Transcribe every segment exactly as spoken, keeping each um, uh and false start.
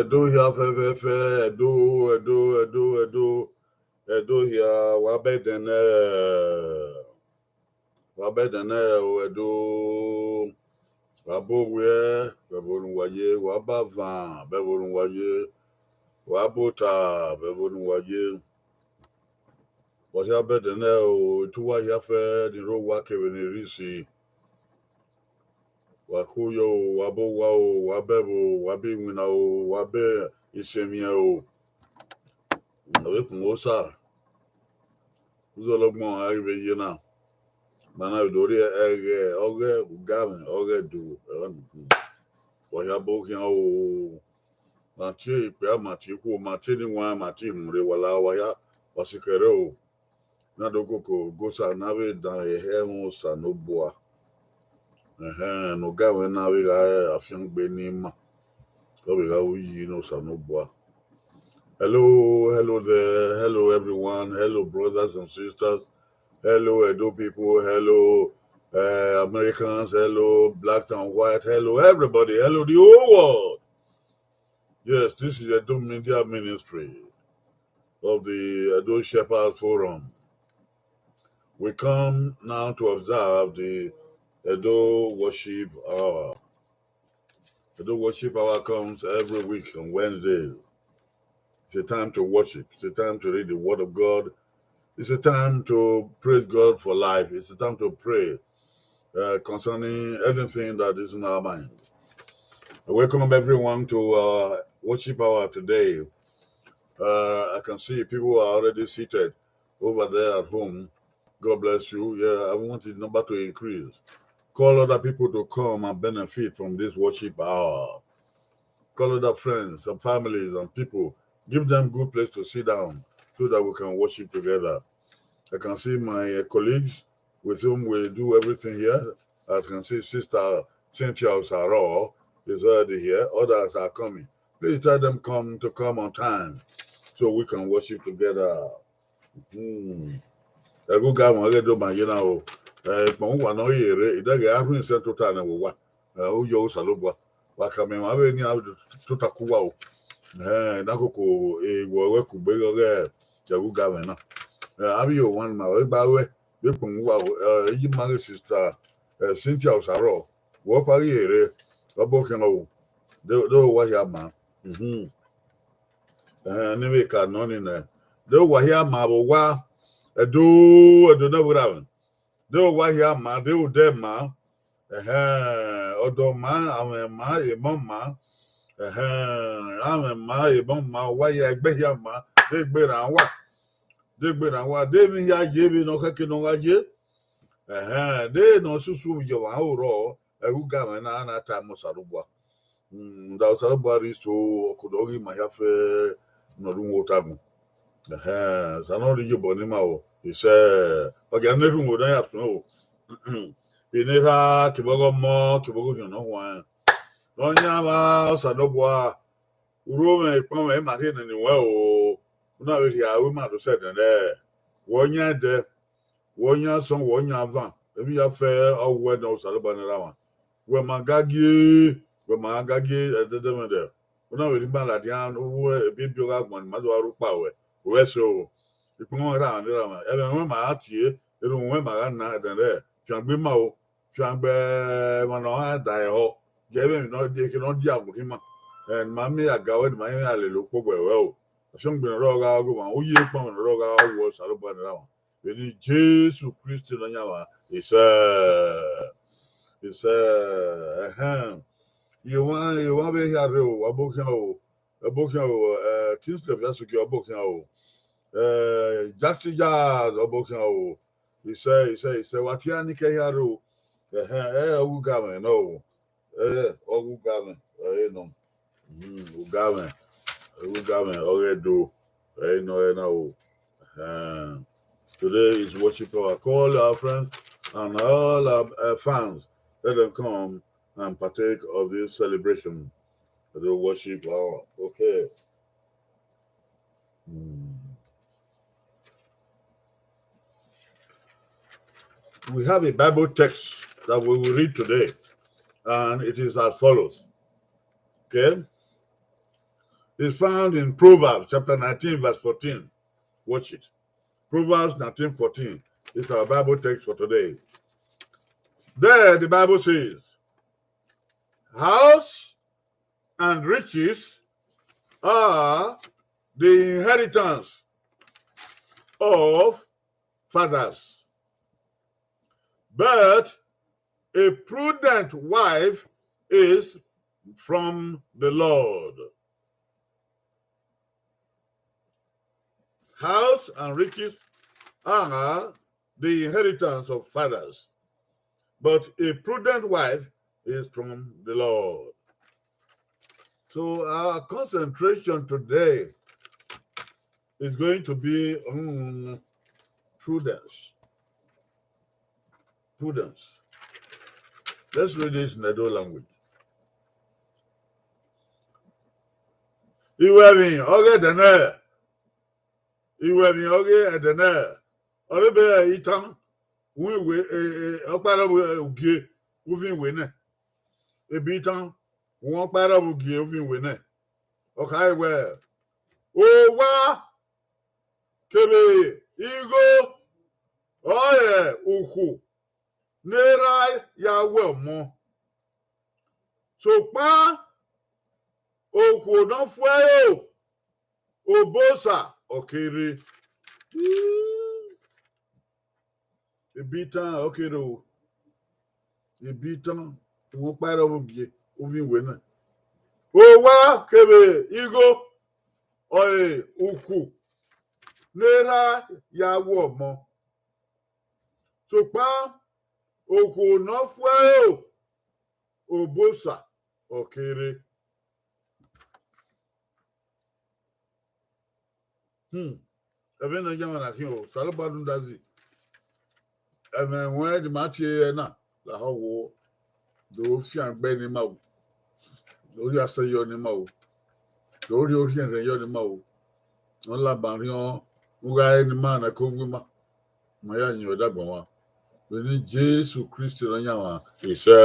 Ẹdo hia fẹfẹfẹ, Ẹdo, Ẹdo, Ẹdo, Ẹdo, Ẹdo hia, wa bẹdẹn nẹ, wa bẹdẹn nẹ o Ẹdo, wa ba owiẹ, vbe ẹvbo ne uwa ye, wa ba avan, vbe ẹvbo ne uwa ye, wa ba ota, vbe ẹvbo ne uwa ye. Wa hia bẹdẹn nẹ o, etu uwa hia fẹ ni rre owa kevbe ni rre isi. Wa ku yo o, wa bọ owa o, wa bẹ ẹvbo o, wa bẹ iwinna o, wa bẹ isẹmwiẹn o. Vbe kpọnmwẹ Osa, uzọla ọgbọn a ghi vbe ye na. Ma na vbe do rhie ẹghẹ, ọghẹ ugamwẹ, ọghẹ do, ẹghẹ nọ. Wa hia bọ khian o. Ma tie ikpia, ma tie ikhuo, ma tie eniwan, ma tie ihunmwu rre, wa la, wa hia, wa sikẹrẹ o. Na do koko gu Osa na vbe dan ẹmwẹ Osanobua. Ẹhẹn, ne ugamwẹ na vbe gha afiangbe ne ima. Ọ vbe gha ru iyi ne Osanobua. Hello, hello there. Hello, everyone. Hello, brothers and sisters. Hello, Edo people. Hello, uh, Americans. Hello, blacks and white. Hello, everybody. Hello, the whole world. Yes, this is Edo Media Ministry of the Edo Shepherd Forum. We come now to observe the Edo Worship Hour. Edo Worship Hour comes every week on Wednesdays. It's a time to worship. It's a time to read the Word of God. It's a time to praise God for life. It's a time to pray, uh, concerning anything that is in our mind. I welcome everyone to our worship hour today. Uh, I can see people are already seated over there at home. God bless you. Yeah, I want the number to increase. Call other people to come and benefit from this worship hour. Call other friends and families and people. Give them good place to sit down so that we can worship together. I can see my, uh, colleagues with whom we do everything here. I can see Sister Cynthia Osaro is already here. Others are coming. Please tell them come to come on time so we can worship together. Hmm. Ẹghẹ ugamwẹ, ọghẹ do ma ye na o. Eh, ikpọnmwẹ uwa ne ọ ye rre, idẹghe a rhuin sẹ tota nẹ vbe owa. Eh, u yọ Osanobua. Wa khama emwa vbene iran tota ku uwa o. Eh, na koko, eh, wẹ, wẹ kugbe ghe ọghẹ ẹghẹ ugamwẹ na. Eh, avbe iye owan ma vbe gba ruẹ, vbe ikpọnmwẹ uwa o. Eh, iye ima ghe Sister, eh, Cynthia Osaro. Wẹ ọkpa ghi rre, ọ bọ khian o. De, de owa hia ma. Mhm. Ẹhẹn, ne I vbe ka nọ nii nẹ, de owa hia ma vbe owa, Ẹdo, Ẹdo ne vbe ra mwẹ. De owa hia ma, de odẹ ma, ẹhẹn, ọdọ ma, amwẹ ma, emọ ma, ẹhẹn, amwẹ ma, emọ ma, owa hia, ẹgbẹ hia ma, de egbe rran wa, de egbe rran wa, de emwi hia ye vbene ọ khẹke ne ọ gha ye. Ẹhẹn, de ne ọ susu ye ọmwa aro rrọọ, ẹghẹ ugamwẹ na, na tama Osanobua. Mm, da Osanobua rhie iso, ọ ke do ghi ma hia fẹ ne ọ rhie uhunmwu otagun. Ẹhẹn, Osa ne ọ rhie iyobọ ne ima o, isẹ, ọ gia ne erhunmwu ne a ya suẹn o. Ine erha, kevbe ọghe ọmọ, kevbe ọghe orhiọn ne ọ huanrẹn. Ne ọ yan mwa Osanobua, urhu mwẹ, ekpan mwẹ, ima rhie nene ruẹ o. U na vbe rhie aro ima do sẹ ẹdẹnrẹ. Wẹ ọ yan ẹdẹ, wẹ ọ yan asọn, wẹ ọ yan avan, emwi hia fẹ ọ wẹ nọ Osanobua ne erha mwa. Wẹ ma ga gie, wẹ ma ga gie ẹdẹdẹmwẹdẹ. U na vbe rhie ima ladian, uwu ebibiẹ gha guan, ne ima do gha rhie ukpa ruẹ, ruẹ sẹ o. Ikpọnmwẹ erha mwa ne erha mwa, ẹmwẹ ruẹ ma gha tie, erhunmwu ruẹ ma gha na ẹdẹnrẹ, fiangbe ima o. Fiangbe emwa ne ọ gha da ẹhọ, gie ẹmwẹ ne ọ die, eke ne ọ dia gu khin ima. Ẹ, ne ima miẹn ya ga ruẹ, ne ima miẹn ya lele ukpogbe ruẹ o. Afiangbe ne ọ rrọọ gha gu mwa, uyi ekpan ne ọ rrọọ gha wu Osanobua ne erha mwa. Vbene Jesu Kristi Nọyaẹnmwa, isẹ, isẹ, ẹhẹn. Iye mwa, iye mwa vbe hia rre o, wa bọ khian o, wa bọ khian o, eh, Kingsley Oviasugi, wa bọ khian o, eh, Jackson Jazz, wa bọ khian o, isẹ, isẹ, isẹ, wa tie iran ni ke hia rre o, ẹhẹn, ẹ, ọghe ugamwẹ nọ o, ẹ, ọghe ugamwẹ, ẹ, nọ, mm, ugamwẹ, ugamwẹ, ọghe Ẹdo, ẹ, nọ, ẹ, na o, ẹhẹn. Today is worship hour. Call our friends and all our, uh, fans. Let them come and partake of this celebration. The worship hour. Okay. Hmm. We have a Bible text that we will read today, and it is as follows. Okay? It's found in Proverbs chapter nineteen, verse fourteen. Watch it. Proverbs nineteen fourteen is our Bible text for today. There, the Bible says, "House and riches are the inheritance of fathers, but A prudent wife is from the Lord. House and riches are the inheritance of fathers, but a prudent wife is from the Lord. So our concentration today is going to be on prudence. Prudence. Let's read this in Edo language. Iwẹ emwi ọghe ẹdẹ nẹ, iwẹ emwi ọghe ẹdẹ nẹ, ọre ebe itan, uwẹ iwe, e, e, ọkpa ẹrọ vbe ugie, uvin iwe nẹ. Ebe itan, uwẹ ọkpa ẹrọ vbe ugie, uvin iwe nẹ. Ọ khare wẹẹ, owa kevbe igho ọrọre ukhu ne erha ya wẹ ọmọ. Sokpan okhuo ne ọ fu ẹro, obọ Osa ọ ke rre. Ebe itan ọ ke rre o. Ebe itan, uwẹ ọkpa ẹrọ vbe ugie, uvin iwe nẹ. Owa kevbe igho ọre ukhu ne erha ya wẹ ọmọ. Sokpan okhuo ne ọ fu ẹro, obọ Osa ọ ke rre. Hmm. Ẹmwẹ ne ọ ya mwa na khian o, Osanobua rhunmwuda zẹ. Ẹmwẹ ruẹn ne ima tie ẹre na, lahọ wo, do fiangbe ne ima ru, do rhie asẹ yọ ne ima ru, do rhie orhiẹnrhiẹn yọ ne ima ru, ọ laba rhiọn ugha ẹre ne ima na ke owu ima, ma ya yin ẹdẹ agbọn mwa. Vbene Jesu Kristi ne ọ yan mwa, isẹ.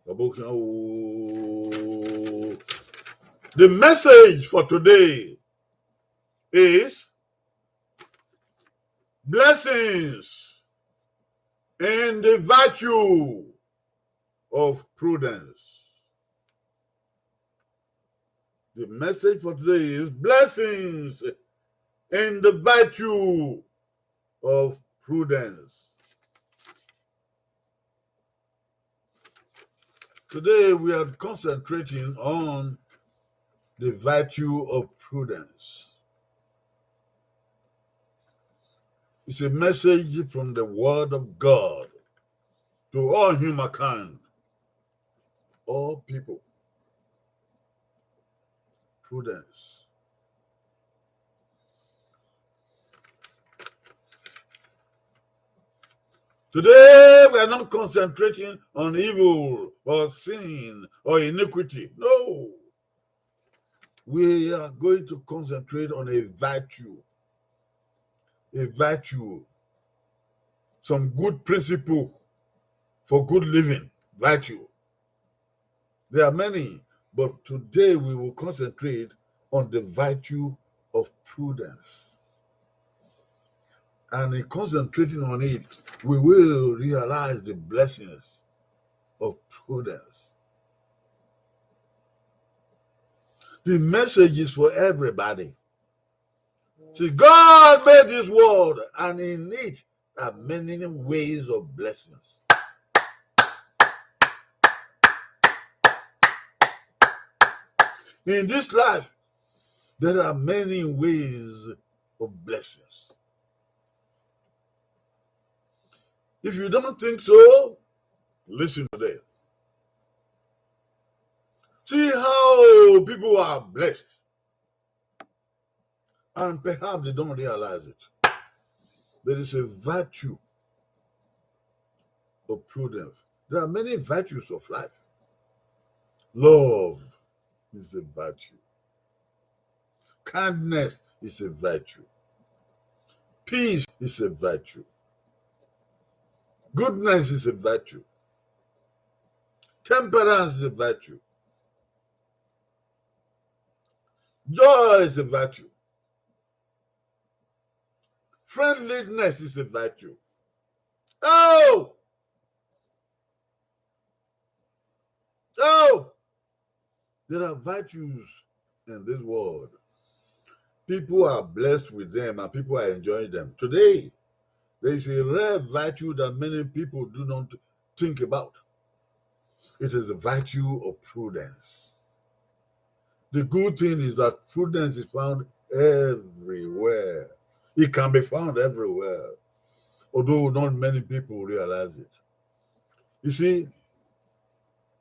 Ọbokhian o. The message for today is blessings in the virtue of prudence. The message for today is blessings in the virtue of prudence. Today we are concentrating on the virtue of prudence. It's a message from the Word of God to all humankind, all people. Prudence. Today, we are not concentrating on evil or sin or iniquity. No. We are going to concentrate on a virtue. A virtue. Some good principle for good living. Virtue. There are many, but today we will concentrate on the virtue of prudence. And in concentrating on it, we will realize the blessings of prudence. The message is for everybody. See, God made this world, and in it are many ways of blessings. In this life, there are many ways of blessings. If you don't think so, listen today. See how people are blessed. And perhaps they don't realize it. There is a virtue of prudence. There are many virtues of life. Love is a virtue. Kindness is a virtue. Peace is a virtue. Goodness is a virtue. Temperance is a virtue. Joy is a virtue. Friendliness is a virtue. Oh! Oh! There are virtues in this world. people are blessed with them and people are enjoying them. Today, there is a rare virtue that many people do not think about. It is the virtue of prudence. The good thing is that prudence is found everywhere. It can be found everywhere, although not many people realize it. You see,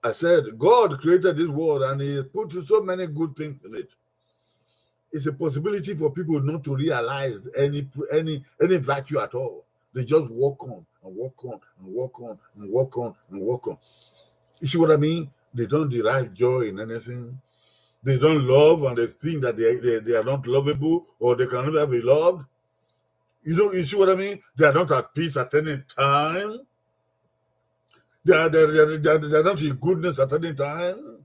I said God created this world and He put so many good things in it. It's a possibility for people not to realize any any any virtue at all. They just walk on and walk on and walk on and walk on and walk on. You see what I mean? They don't derive joy in anything. They don't love and they think that they, they, they are not lovable or they can never be loved. You know, you see what I mean? They are not at peace at any time. They are, they are, they are, they are, they are not in goodness at any time.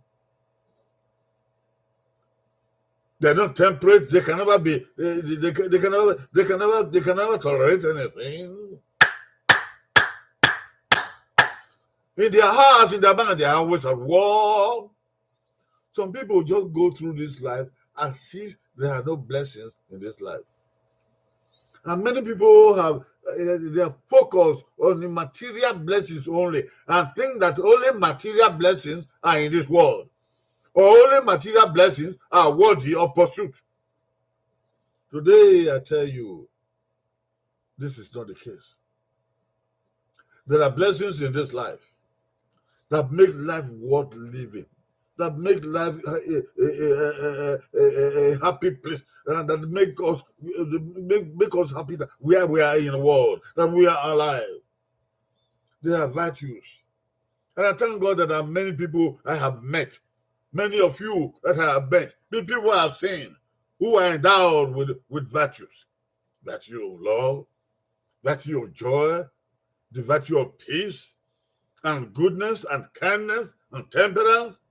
They are not temperate. They can never be. They, they, they, can- they can never. They can never. They can never tolerate anything. In their hearts, in their mind, they are always at war. Some people just go through this life as if there are no blessings in this life. And many people have uh, they are focused on the material blessings only and think that only material blessings are in this world, or only material blessings are worthy of pursuit. Today, I tell you, this is not the case. There are blessings in this life that make life worth living, that make life a, a, a, a, a, a, a happy place, and that make us make, make us happy that where we are in the world, that we are alive. There are virtues. And I thank God that there are many people I have met, many of you that I have met, many people I have seen who are endowed with, with virtues. Virtue of love, virtue of joy, the virtue of peace, and goodness, and kindness, and temperance.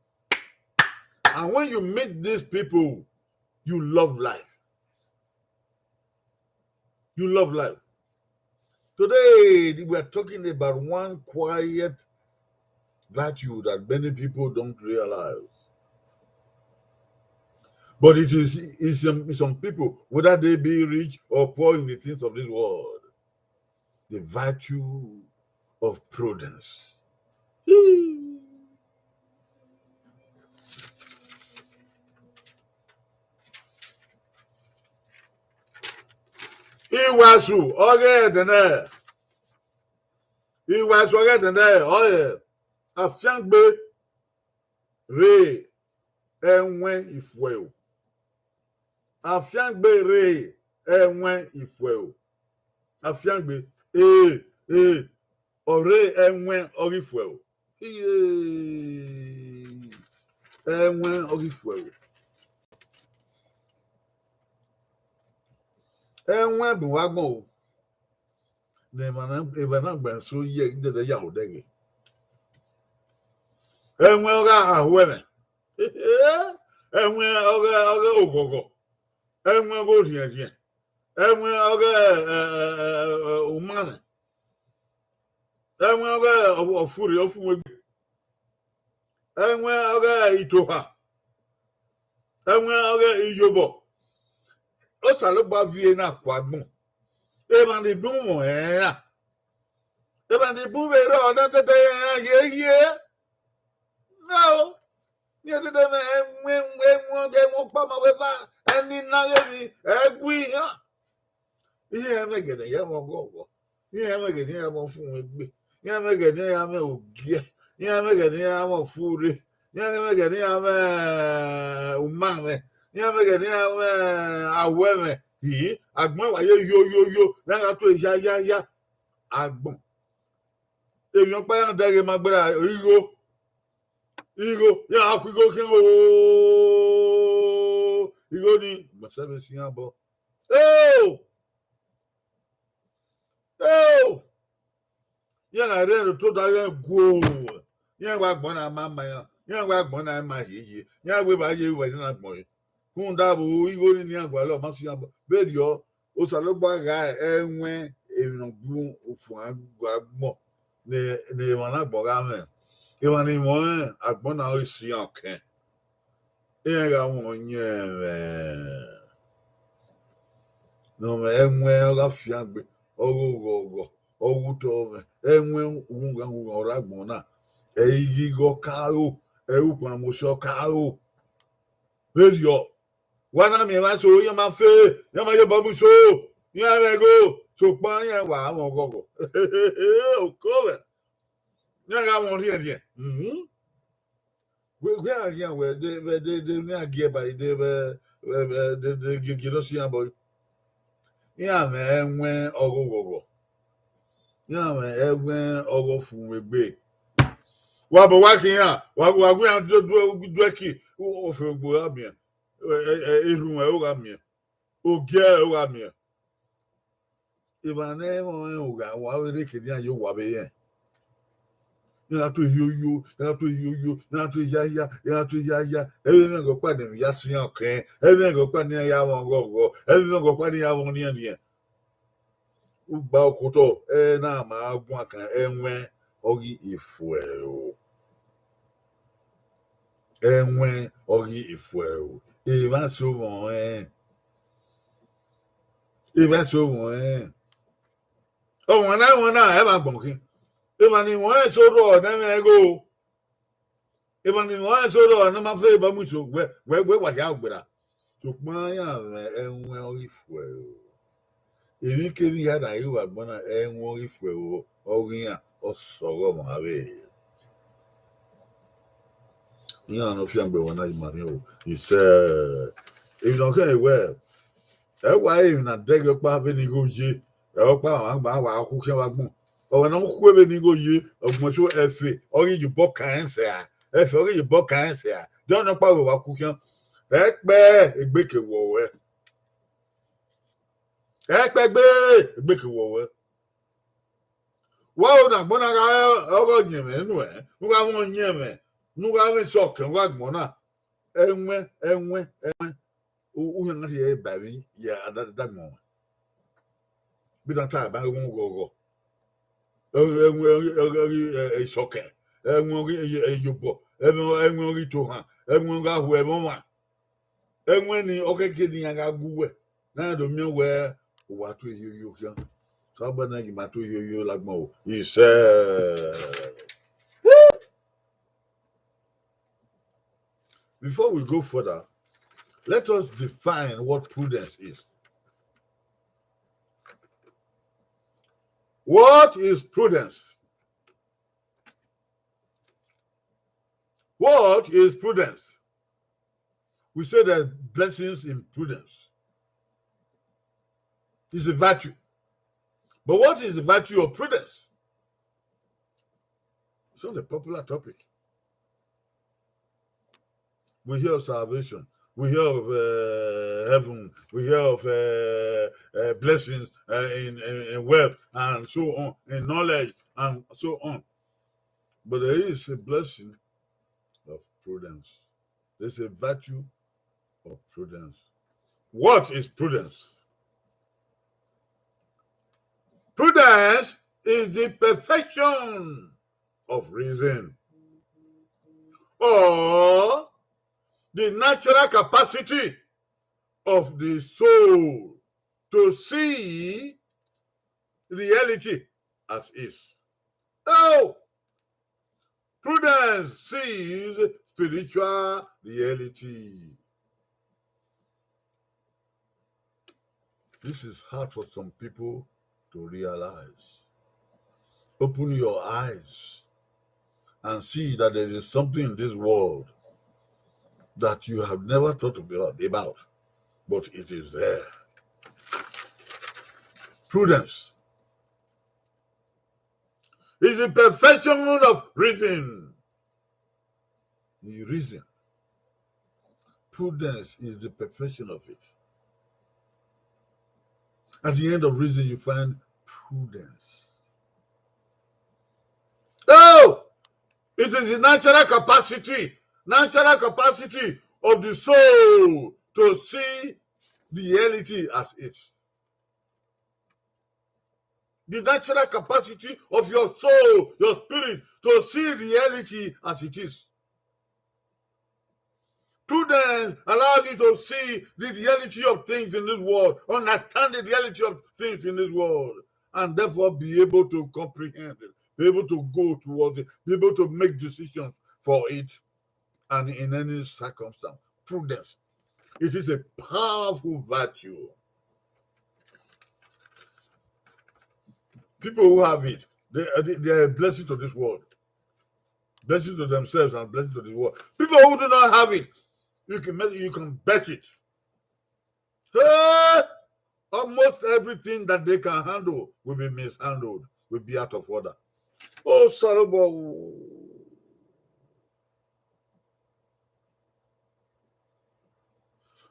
And when you meet these people, you love life. You love life. Today, we are talking about one quiet virtue that many people don't realize. But it is, is some, some people, whether they be rich or poor in the things of this world, the virtue of prudence. Iwasu ọghe ẹdẹnẹ, iwasu ọghe ẹdẹnẹ ọre afiangbe rre ẹwẹn ifuẹro. Afiangbe rre ẹwẹn ifuẹro. Afiangbe, ee, ee, ọ rre ẹwẹn ọghe ifuẹro. Iye, ẹwẹn ọghe ifuẹro. Ẹwẹn bu uwa agbọn o. Ne emwa na, emwa na gba eso ye, dede ya odẹ ghe. Ẹwẹn ọghe ahuẹmwẹ. Ẹwẹn ọghe, ọghe oghọghọ. Ẹwẹn ọghe orhiẹnrhiẹn. Ẹwẹn ọghe, ẹ, ẹ, ẹ, ẹ, ẹ, umamwẹ. Ẹwẹn ọghe ọ-, ọfurre, ọfumwegbe. Ẹwẹn ọghe itoha. Ẹwẹn ọghe iyobọ. Osanobua viẹ na kua agbọn. Emwa ni bun mwẹ ra. Emwa ni bun vbe rrọọ na tete iran ye ye. Na o. Iran tete mwẹ ẹwẹn, ẹwẹn, ẹwẹn ọkpa ma wẹ eva. Ẹni na ghe emwi, ẹ gu iran. Iran mwẹ gẹdẹ ya mwẹ ọghọghọ. Iran mwẹ gẹdẹ ya mwẹ ọfumwegbe. Iran mwẹ gẹdẹ ya mwẹ ogiẹ. Iran mwẹ gẹdẹ ya mwẹ ọfurre. Iran mwẹ gẹdẹ ya mwẹ umamwẹ. Iran mwẹ gẹdẹ ya mwẹ ahuẹmwẹ. Ii, agbọn wa ye yo, yo, yo. Iran gha tue ya, ya, ya. Agbọn. Emwi ọkpa iran dẹghe ma gbera igho. Igho, iran gha khu igho khian o. Igho ni, gbẹsẹ vbe si iran obọ. Eo! Eo! Iran gha rre ẹre tota iran guo. Iran wa agbọn na ma ma iran. Iran wa agbọn na ma hiehie. Iran wẹ evba ye evba na agbọn re. Rhunmwuda vbe igho ni ne iran gualọ ma si iran obọ. Vberriọ, Osanobua gha ẹwẹn emwi ne ọ gu ufuan gu agbọn ne, ne emwa na agbọn gha mwẹ. Emwa ni mwẹ ọnrẹn, agbọn na ọre si iran ọkẹn. Iran gha mwẹ ọyẹnmwẹ. Ne ọ mwẹ ẹwẹn ọ gha fiangbe, ọ ghe oghọghọ, ọ ghe utọ mwẹ, ẹwẹn ughangughan ọ rre agbọn na, ẹ i ghi ghe ọ ka ro, ẹ i re ukpọn mosẹ ọ ka ro. Vberriọ, wa na miẹn emwa eso, iran ma fe, iran ma ye obọ mu iso, iran mwẹ igho, sokpan iran wa mwẹ oghọghọ. Oko vẹ, iran gha mwẹ orhiẹnrhiẹn. Mhm. Wẹ, wẹ a khian wẹ de, vbe de, de ne a gie ba de vbe, vbe, vbe de, de gie, gie nọ si iran bọ. Iran mwẹ ẹwẹn ọghe oghọghọ. Iran mwẹ ẹwẹn ọghe ọfumwegbe. Wa bọ wa khian, wa, wa gu iran du, du, du ẹki, ofumwegbe gha miẹn, e, e, e, erhunmwu ẹre ọ gha miẹn, ogie ẹre ọ gha miẹn. Emwa ne ẹ i mwẹ ọnrẹn, u gha wa vbe rre, ke ne iran ye owa vbe rẹn. Iran na tue yoyo, iran na tue yoyo, iran na tue yaya, iran na tue yaya. Ẹmwẹ ghe ọkpa ne emwi ya sẹ iran ọkẹn, ẹmwẹ ghe ọkpa ne iran ya mwẹ oghọghọ, ẹmwẹ ghe ọkpa ne iran mwẹ orhiẹnrhiẹn. Ugba okotọ, ẹ na ma guan kan, ẹwẹn ọghe ifuẹro. Ẹwẹn ọghe ifuẹro. Emwa eso mwẹ ọnrẹn. Emwa eso mwẹ ọnrẹn. Ọmwa na, ọmwa na, ẹ vbe agbọn khin. Emwa ni mwẹ ọnrẹn eso rrọọ ne ẹmwẹ igho. Emwa ni mwẹ ọnrẹn eso rrọọ ne ọ ma fe obọ mu iso, wẹ, wẹ, wẹ wa hia gberra. Sokpan iran mwẹ ẹwẹn ọghe ifuẹro. Emwikemwi hia na ghi vbe agbọn na, ẹwẹn ọghe ifuẹro ọghe iran, ọ sẹ ọghọ ọmwa vbe. Iran ne ọ fiangbe, wa na yi ma rẹn o. Isẹ, emwi ne ọ khẹn wẹ, ẹ wa re emwi ne a dẹghe ọkpa vbene igho ye, ẹ ọkpa ọmwa gba wa khu khian vbe agbọn. Ọ wẹ ne ọ khu vbe ne igho ye, ọgbọn eso ẹfe ọghe iyobọ kan ẹn sẹ a, ẹfe ọghe iyobọ kan ẹn sẹ a, de ọnọkpa vbe wa khu khian, ẹ kpẹ egbe ke wọ wẹ. Ẹ kpẹ egbe, egbe ke wọ wẹ. Wa ro ne agbọn na gha ọghe ọyẹnmwẹ nuẹn, ne u gha mwẹ ọyẹnmwẹ, ne u gha mwẹ sẹ ọkẹn ọghe agbọn na. Ẹwẹn, ẹwẹn, ẹwẹn. U, u hia na rhie ba emwi ye ada, ada agbọn mwẹ. Bi na ta ba ẹwẹn oghọghọ. Ẹwẹn, ẹwẹn, ẹwẹn, ẹwẹn, ẹ, ẹ, isọkẹn. Ẹwẹn ọghe, ẹ, iyobọ. Ẹwẹn, ẹwẹn ọghe itohan. Ẹwẹn ọghe aho ẹmwẹ ọmwa. Ẹwẹn ni, ọ khẹke ne iran gha gu uwẹ. Na do miẹn wẹ, u wa tue yoyo khian. Sẹ ọgba na ghi ma tue yoyo la agbọn o. Isẹ. Before we go further, let us define what prudence is. What is prudence? What is prudence? We say there's blessings in prudence. It's a virtue. But what is the virtue of prudence? It's not a popular topic. We hear of salvation. We hear of, uh, heaven. We hear of, uh, uh, blessings, uh, in, in, in wealth and so on, in knowledge and so on. But there is a blessing of prudence. There's a virtue of prudence. What is prudence? Prudence is the perfection of reason, or the natural capacity of the soul to see reality as is. Oh, prudence sees spiritual reality. This is hard for some people to realize. Open your eyes and see that there is something in this world that you have never thought about, but it is there. Prudence is the perfection of reason. You reason. Prudence is the perfection of it. At the end of reason, you find prudence. Oh, it is the natural capacity, natural capacity of the soul to see the reality as is. The natural capacity of your soul, your spirit, to see reality as it is. Prudence allows you to see the reality of things in this world, understand the reality of things in this world, and therefore be able to comprehend it, be able to go towards it, be able to make decisions for it, and in any circumstance. Prudence. It is a powerful virtue. People who have it, they, they are a blessing to this world. Blessing to themselves and blessing to the world. People who do not have it, you can, you can bet it. Hey! Almost everything that they can handle will be mishandled, will be out of order. Oh, Salomo.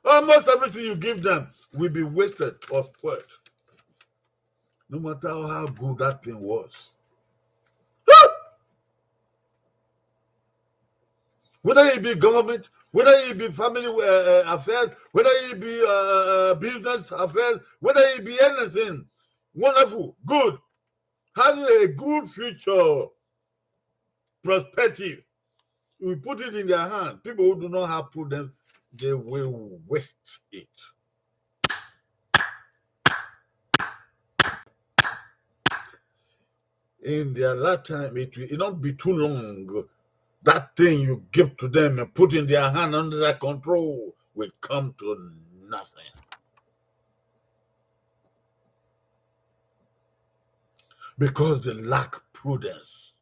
Almost everything you give them will be wasted or spoiled. No matter how good that thing was. Whether it be government, whether it be family uh, uh, affairs, whether it be uh, uh, business affairs, whether it be anything, wonderful, good, having a good future perspective, we put it in their hand. People who do not have prudence, they will waste it. In their lifetime, it will it not be too long. That thing you give to them and put in their hand under their control will come to nothing. Because they lack prudence.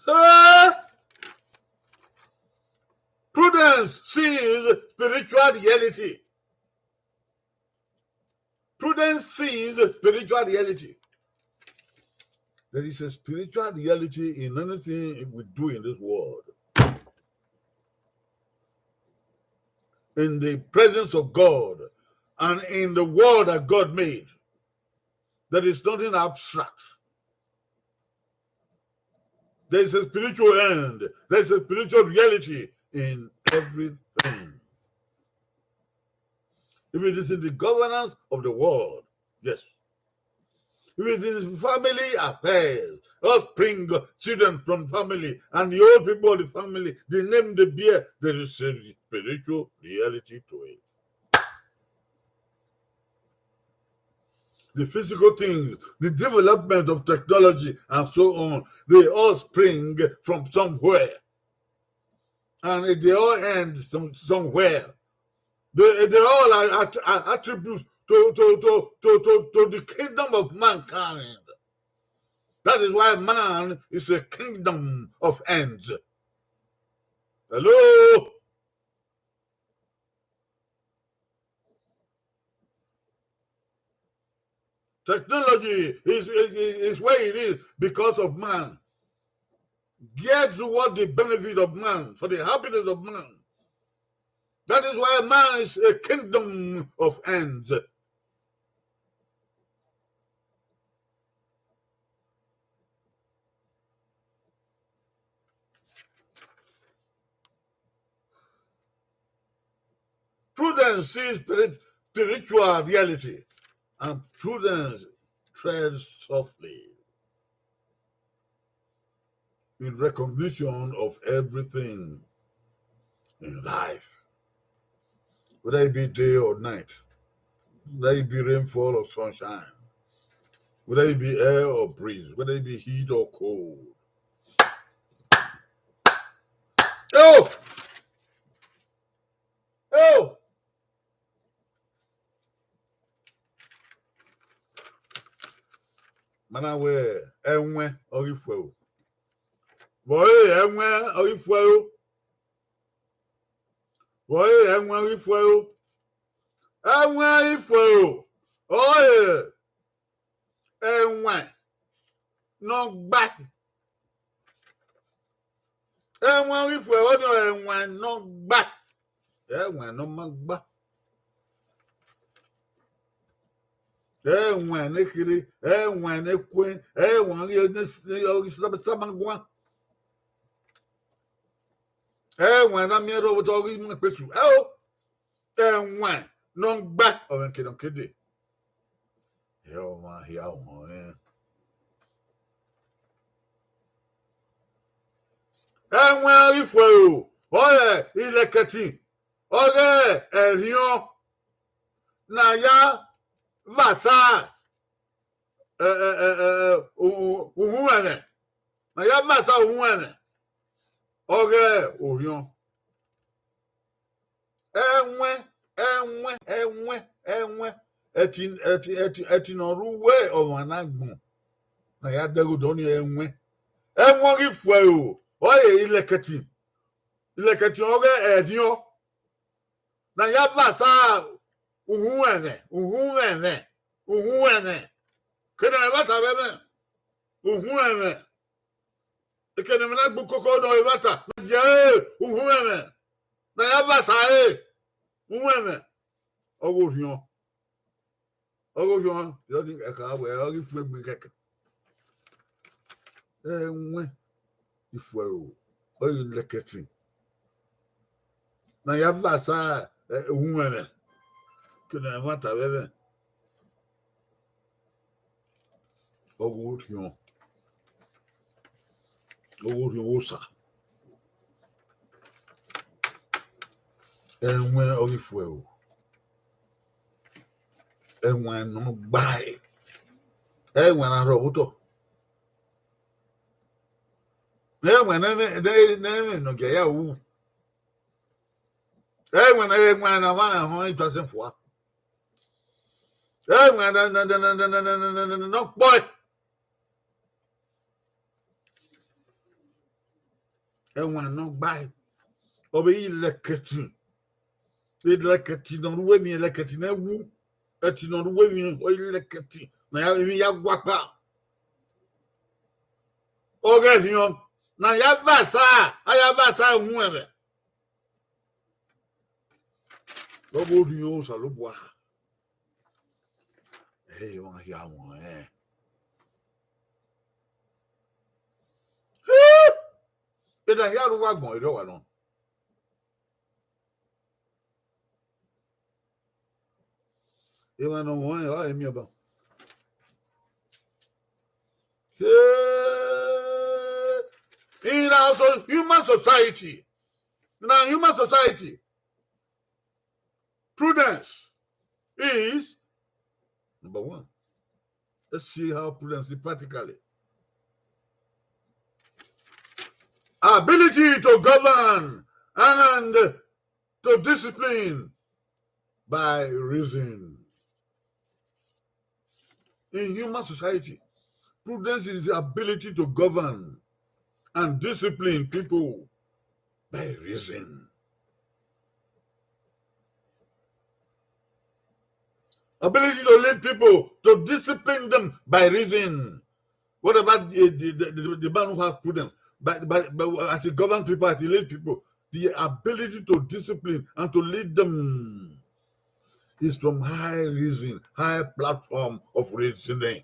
Eh? Prudence sees spiritual reality. Prudence sees spiritual reality. There is a spiritual reality in anything we do in this world. In the presence of God and in the world that God made, there is nothing abstract. There is a spiritual end. There is a spiritual reality in everything. If it is in the governance of the world, yes. If it is family affairs, offspring, children from family, and the old people of the family, the name they bear, there is a spiritual reality to it. The physical things, the development of technology, and so on, they all spring from somewhere. And they all end some, somewhere. They, they all are, are, are attributes to, to, to, to, to, to the kingdom of mankind. That is why man is a kingdom of ends. Hello? Technology is, is, is where it is because of man. Geared toward the benefit of man, for the happiness of man. That is why man is a kingdom of ends. Prudence sees spiritual reality, and prudence treads softly in recognition of everything in life, whether it be day or night, whether it be rainfall or sunshine, whether it be air or breeze, whether it be heat or cold. Oh! Oh! Mana wẹ ẹwẹn ọ ghi fuẹ o. Vbe ọre ẹwẹn ọ ghi fuẹ o. Vbe ọre ẹwẹn ọ ghi fuẹ o. Ẹwẹn ọ ghi fuẹ o. Ọre ẹwẹn ne ọ gba. Ẹwẹn ọ ghi fuẹ, ọ ni ẹwẹn ne ọ gba. Ẹwẹn ne ọ ma gba. Ẹwẹn ne kherhe, ẹwẹn ne kuen, ẹwẹn ghi ne s-, ọ ghi sama, sama guan. Ẹwẹn na miẹn rre ọvbotọ ghi mu ekpesu. Ẹ o, ẹwẹn ne ọ gba, ọ mwẹ ke nọ ke dee. Ẹ ọmwa hia wọn rẹn. Ẹwẹn ọghe ifuẹro, ọre ilẹkẹtin, ọghe ẹrhiọn ne a ya vbe asa, ẹ, ẹ, ẹ, ẹ, ẹ, u-, u-, uhunmwu ẹmwẹ, ne a ya vbe asa uhunmwu ẹmwẹ, ọghe orhiọn. Ẹwẹn, ẹwẹn, ẹwẹn, ẹwẹn. Ẹtin, ẹtin, ẹtin, ẹtin ne ọ rre uwu ọmwa ne agbọn, ne a ya dẹghe odọ ni ẹwẹn. Ẹwẹn ọghe ifuẹro, ọre ilẹkẹtin, ilẹkẹtin ọghe ẹrhiọn, ne a ya vbe asa uhunmwu ẹmwẹ, uhunmwu ẹmwẹ, uhunmwu ẹmwẹ. Kene ẹmwata vbe ẹmwẹ, uhunmwu ẹmwẹ. Ekene ẹmwẹ na gbe ukoko nọ ẹmwata, ne ọ ye ẹre uhunmwu ẹmwẹ, ne a ya vbe asa ẹre uhunmwu ẹmwẹ. Ọghe orhiọn, ọghe orhiọn, yọ ni ẹka wẹ ọghe ifuegbe kẹkẹ. Ẹwẹn ifuẹro, ọre ilẹkẹtin, ne a ya vbe asa, ẹ, uhunmwu ẹmwẹ, kene ẹmwata vbe ẹmwẹ. Ọghe orhiọn, ọghe orhiọn vbe Osa. Ẹwẹn ọghe ifuẹro, ẹwẹn ne ọ gbae, ẹwẹn ne a rhọ vbe otọ, ẹwẹn ne, ne, ne, ne ẹmwẹ ne ọ gia ya ru, ẹwẹn ne, ẹwẹn ne a mwa na họn ita sẹ fua, ẹwẹn ne, ne, ne ọ kpọe. Ẹwẹn ne ọ gbae, ọ vbe re ilẹkẹtin. Ilẹkẹtin ne ọ rre uwu emwi, ilẹkẹtin ne wu, ẹtin ne ọ rre uwu emwi, ọ ilẹkẹtin ne a ya, emwi ya guakpa. Ọghe ẹrhiọn, ne a ya vbe asa, a ya vbe asa uhunmwu ẹmwẹ. Ọ vbe orhiọn Osanobua, ẹ i mwa hia mwẹ. Ena hia rre uwu agbọn, erriọ wa nọ. Emwa ne ọ mwẹ ọnrẹn, ọ i miẹn ọba. Hey! In our so-, human society, in our human society, prudence is number one. Let's see how prudence is practically. Ability to govern and to discipline by reason. In human society, prudence is the ability to govern and discipline people by reason. Ability to lead people, to discipline them by reason. What about the, the, the, the, the man who has prudence? But, but, but as he governs people, as he leads people, the ability to discipline and to lead them is from high reason, high platform of reasoning.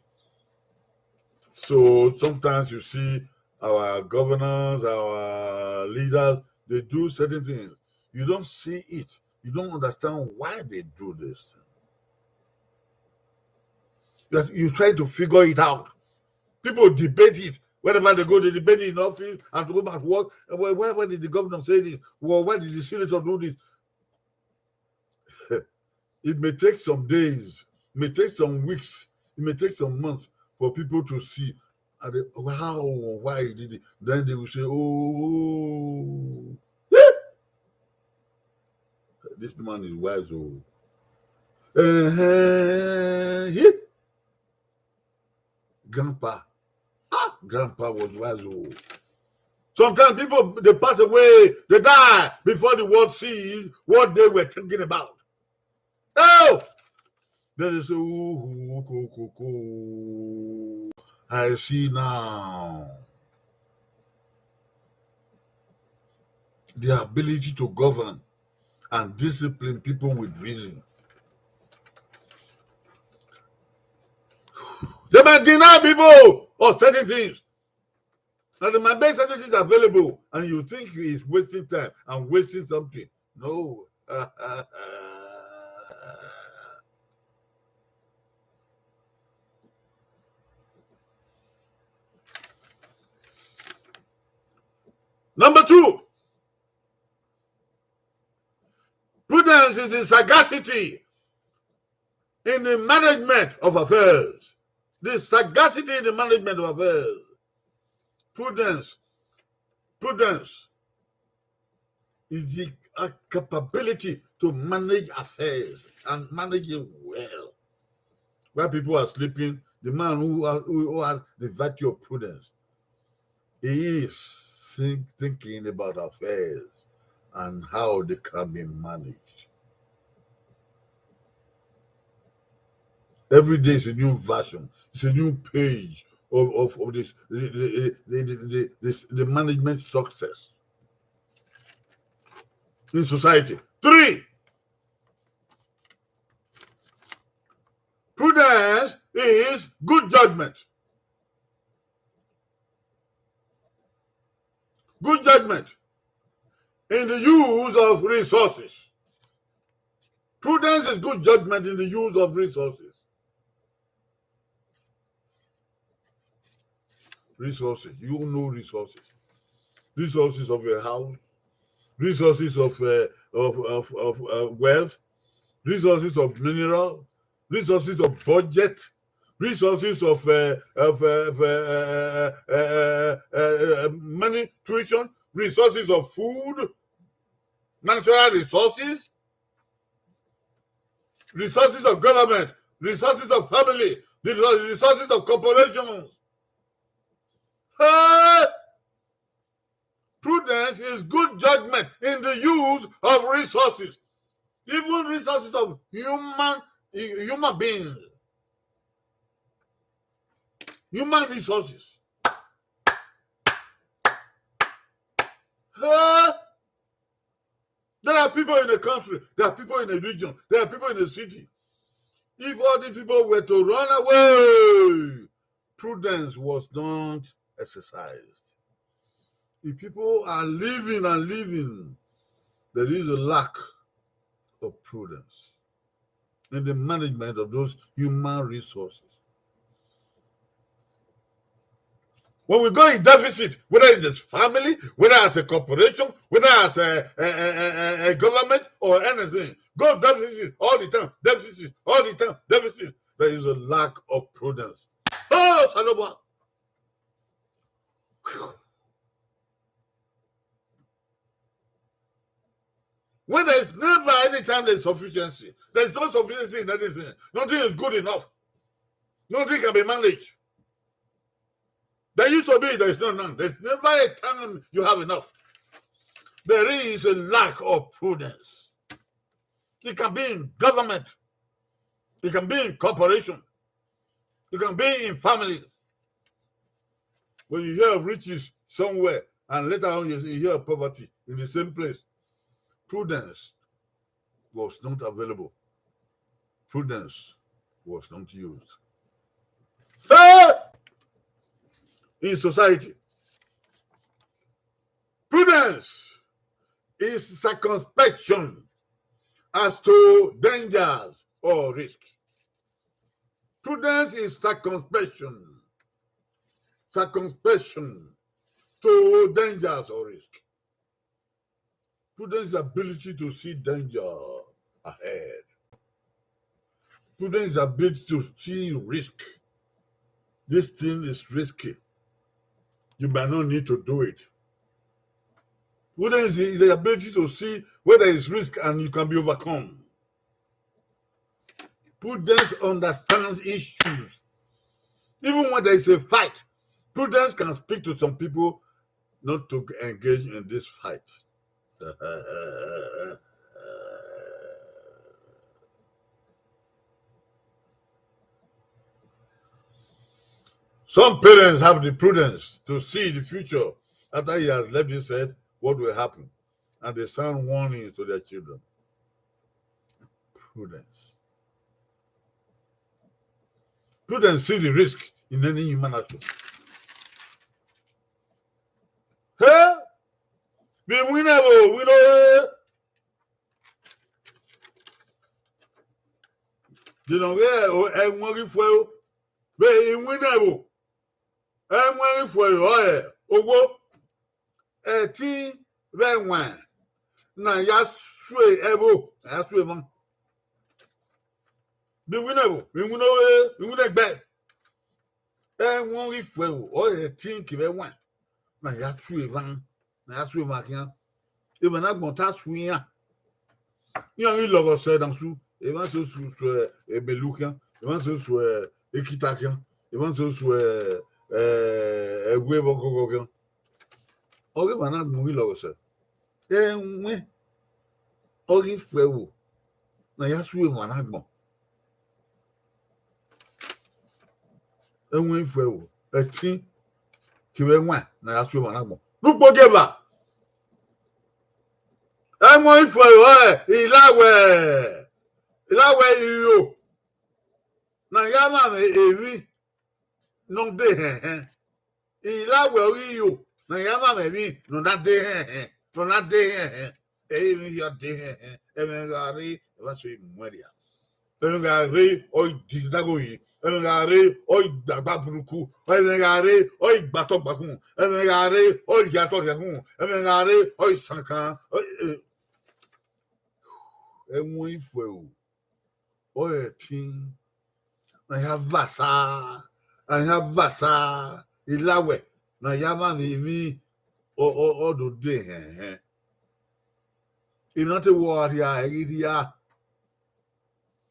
So sometimes you see our governors, our leaders, they do certain things. You don't see it. You don't understand why they do this. You, you try to figure it out. People debate it. Whenever they go, they debate it in office and to go back to work. Well, why, why did the governor say this? Well, why did the senator do this? It may take some days, may take some weeks, it may take some months for people to see. And they, how or why he did it. Then they will say, "Oh, yeah, this man is wise. Oh, uh-huh, yeah." Grandpa, ah, grandpa was wise. Oh, sometimes people, they pass away, they die before the world sees what they were thinking about. Oh! Then they say, "Ooh, ko, ko, ko. I see now." The ability to govern and discipline people with reason. They might deny people of certain things. Now, they might make certain things available, and you think it's wasting time and wasting something. No. Number two, prudence is the sagacity in the management of affairs. The sagacity in the management of affairs. Prudence. Prudence is the, uh, capability to manage affairs and manage it well. While people are sleeping, the man who has, who, who has the virtue of prudence, he is think, thinking about affairs and how they can be managed. Every day is a new version, it's a new page of, of, of this, the, the, the, the, the, this, the management success in society. Three, prudence is good judgment. Good judgment in the use of resources. Prudence is good judgment in the use of resources. Resources, you know resources. Resources of a house, resources of, uh, of, of, of, uh, wealth, resources of mineral, resources of budget, resources of, uh, of, uh, of, uh, uh, uh, uh, uh, uh, money, tuition, resources of food, natural resources, resources of government, resources of family, the resources of corporations. Hey! Prudence is good judgment in the use of resources, even resources of human, human beings, human resources. Huh? There are people in the country, there are people in the region, there are people in the city. If all these people were to run away, prudence was not exercised. If people are living and living, there is a lack of prudence in the management of those human resources. When we go in deficit, whether it's a family, whether as a corporation, whether as a, a, a, a, a government or anything, go deficit all the time, deficit all the time, deficit. There is a lack of prudence. Oh, Salomo. When there is never any time there is sufficiency, there is no sufficiency in anything. Nothing is good enough. Nothing can be managed. There used to be, there is no none. There's never a time you have enough. There is a lack of prudence. It can be in government. It can be in corporation. It can be in family. When you hear of riches somewhere, and later on you, you hear of poverty in the same place, prudence was not available. Prudence was not used. Hey! In society, prudence is circumspection as to dangers or risk. Prudence is circumspection. Circumspection to dangers or risk. Prudence is ability to see danger ahead. Prudence is ability to see risk. This thing is risky. You might not need to do it. Prudence is the ability to see where there is risk and you can be overcome. Prudence understands issues. Even when there is a fight, prudence can speak to some people not to engage in this fight. Some parents have the prudence to see the future after he has left this earth, what will happen, and they sound warnings to their children. Prudence. Prudence see the risk in any human action. Hey! Vbe iwinna vbe owinna, de nọ ghe ẹwẹn ghi fuẹ o, vbe iwinna vbe ẹwẹn ghi fuẹ ọre owo. ẹtin vbe ẹwaẹn ne a ya sue ẹvbo, ne a ya sue emwa. Vbe iwinna ẹvbo, vbe iwinna ore, vbe iwinna ẹgbẹe. Ẹwaẹn ọghe ifuẹro, ọre ẹtin kevbe ẹwaẹn ne a ya sue emwa, ne a ya sue emwa khian. Emwa ne agbọn ta sue iran. Iran ghi lọghọ sẹ ne a su, emwa so su, su, eh, emelu khian, emwa so su, eh, ekita khian, emwa so su, eh, eh, ẹwe vbe ọgọghọ khian. Ọghe emwa ne agbọn ghi lọghọ sẹ. Ẹwaẹn ọghe ifuẹro ne a ya sue emwa ne agbọn. Ẹwaẹn ifuẹro, ẹtin kevbe ẹwaẹn ne a ya sue emwa ne agbọn. Ne ukpo gie eva. Ẹwaẹn ifuẹro, ẹ, ilawẹ, ilawẹ iro ne a ya mwamwa emwi ne ọ de hẹnhẹn. Ilawẹ ọghe iro ne a ya mwamwa emwi ne ọ na de hẹnhẹn, ne ọ na de hẹnhẹn. Emwi hia de hẹnhẹn, ẹmwẹ gha rre, ẹ vba so muẹn ria. Ẹmwẹ gha rre, ọ i di dagho yi. Ẹmwẹ gha rre, ọ i gbagba buruku. Ẹmwẹ gha rre, ọ i gbatọ gbakhun. Ẹmwẹ gha rre, ọ i rhiatọ rhiakhun. Ẹmwẹ gha rre, ọ i sankan. Ọ, eh, ẹwaẹn ifuẹro, ọre ẹtin ne a ya vasa, a ya vasa, ilawẹ ne a ya mwamwa emwi, ọ, ọ, ọ do de hẹnhẹn. Emwi na te wẹ ọ rhia, ẹ ghi rhia.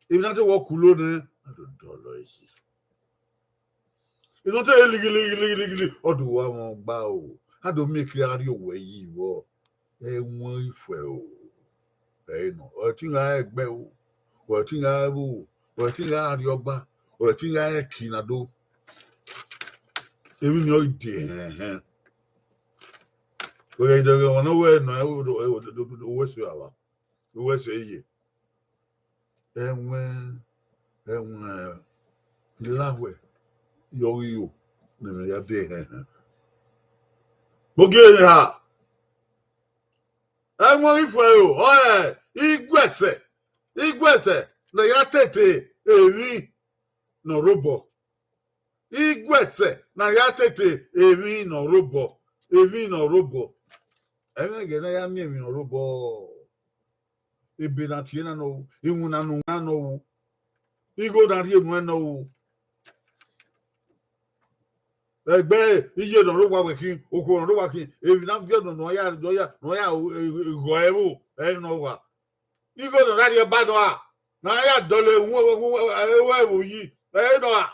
Emwi na te wẹ ọ kulo nẹ, a do dọlọ ẹse. Emwi na te lighi, lighi, lighi, lighi, lighi, ọ do wa mwẹ ọgba o. A do miẹn ekẹn a rrie owẹ yi vbọ. Ẹwaẹn ifuẹro. Ẹre nọ, ọ i te gha ẹgbẹ o, ọ i te gha ẹvbo o, ọ i te gha rrie ọgba, ọ i te gha ẹki na do. Emwi ni ọ i de hẹnhẹn. Ọghe ẹdẹghe ọmwa ne ọ wẹ nọ, ẹ, ẹ, ẹ, ẹ, owẹ sẹ ava, owẹ sẹ ye. Ẹwaẹn, ẹwaẹn ilawẹ yọ ghi yo ne ẹmwẹ ya de hẹnhẹn. Vbe ogie eha, ẹwaẹn ifuẹro, ọre iguẹsẹ, iguẹsẹ ne a ya tete emwi ne ọ rre obọ. Iguẹsẹ ne a ya tete emwi ne ọ rre obọ, emwi ne ọ rre obọ. Ẹmwẹ ẹghẹ ne a ya miẹn emwi ne ọ rre obọ. Ebe na tie na nọ ru, iwinna ne uwinna nọ ru, igho na rhie nuẹn nọ ru. Ẹgbẹ iye ne ọ rre owa wẹ khin, okhuo ne ọ rre owa khin, emwi na viọ nọ ne ọ ya, ne ọ ya, ne ọ ya ghọ ẹvbo, ẹre nọ wa. Igho ne ọ rha rrie ba nọ a, ne a ya dọlọ ẹvbo yi, ẹre nọ a.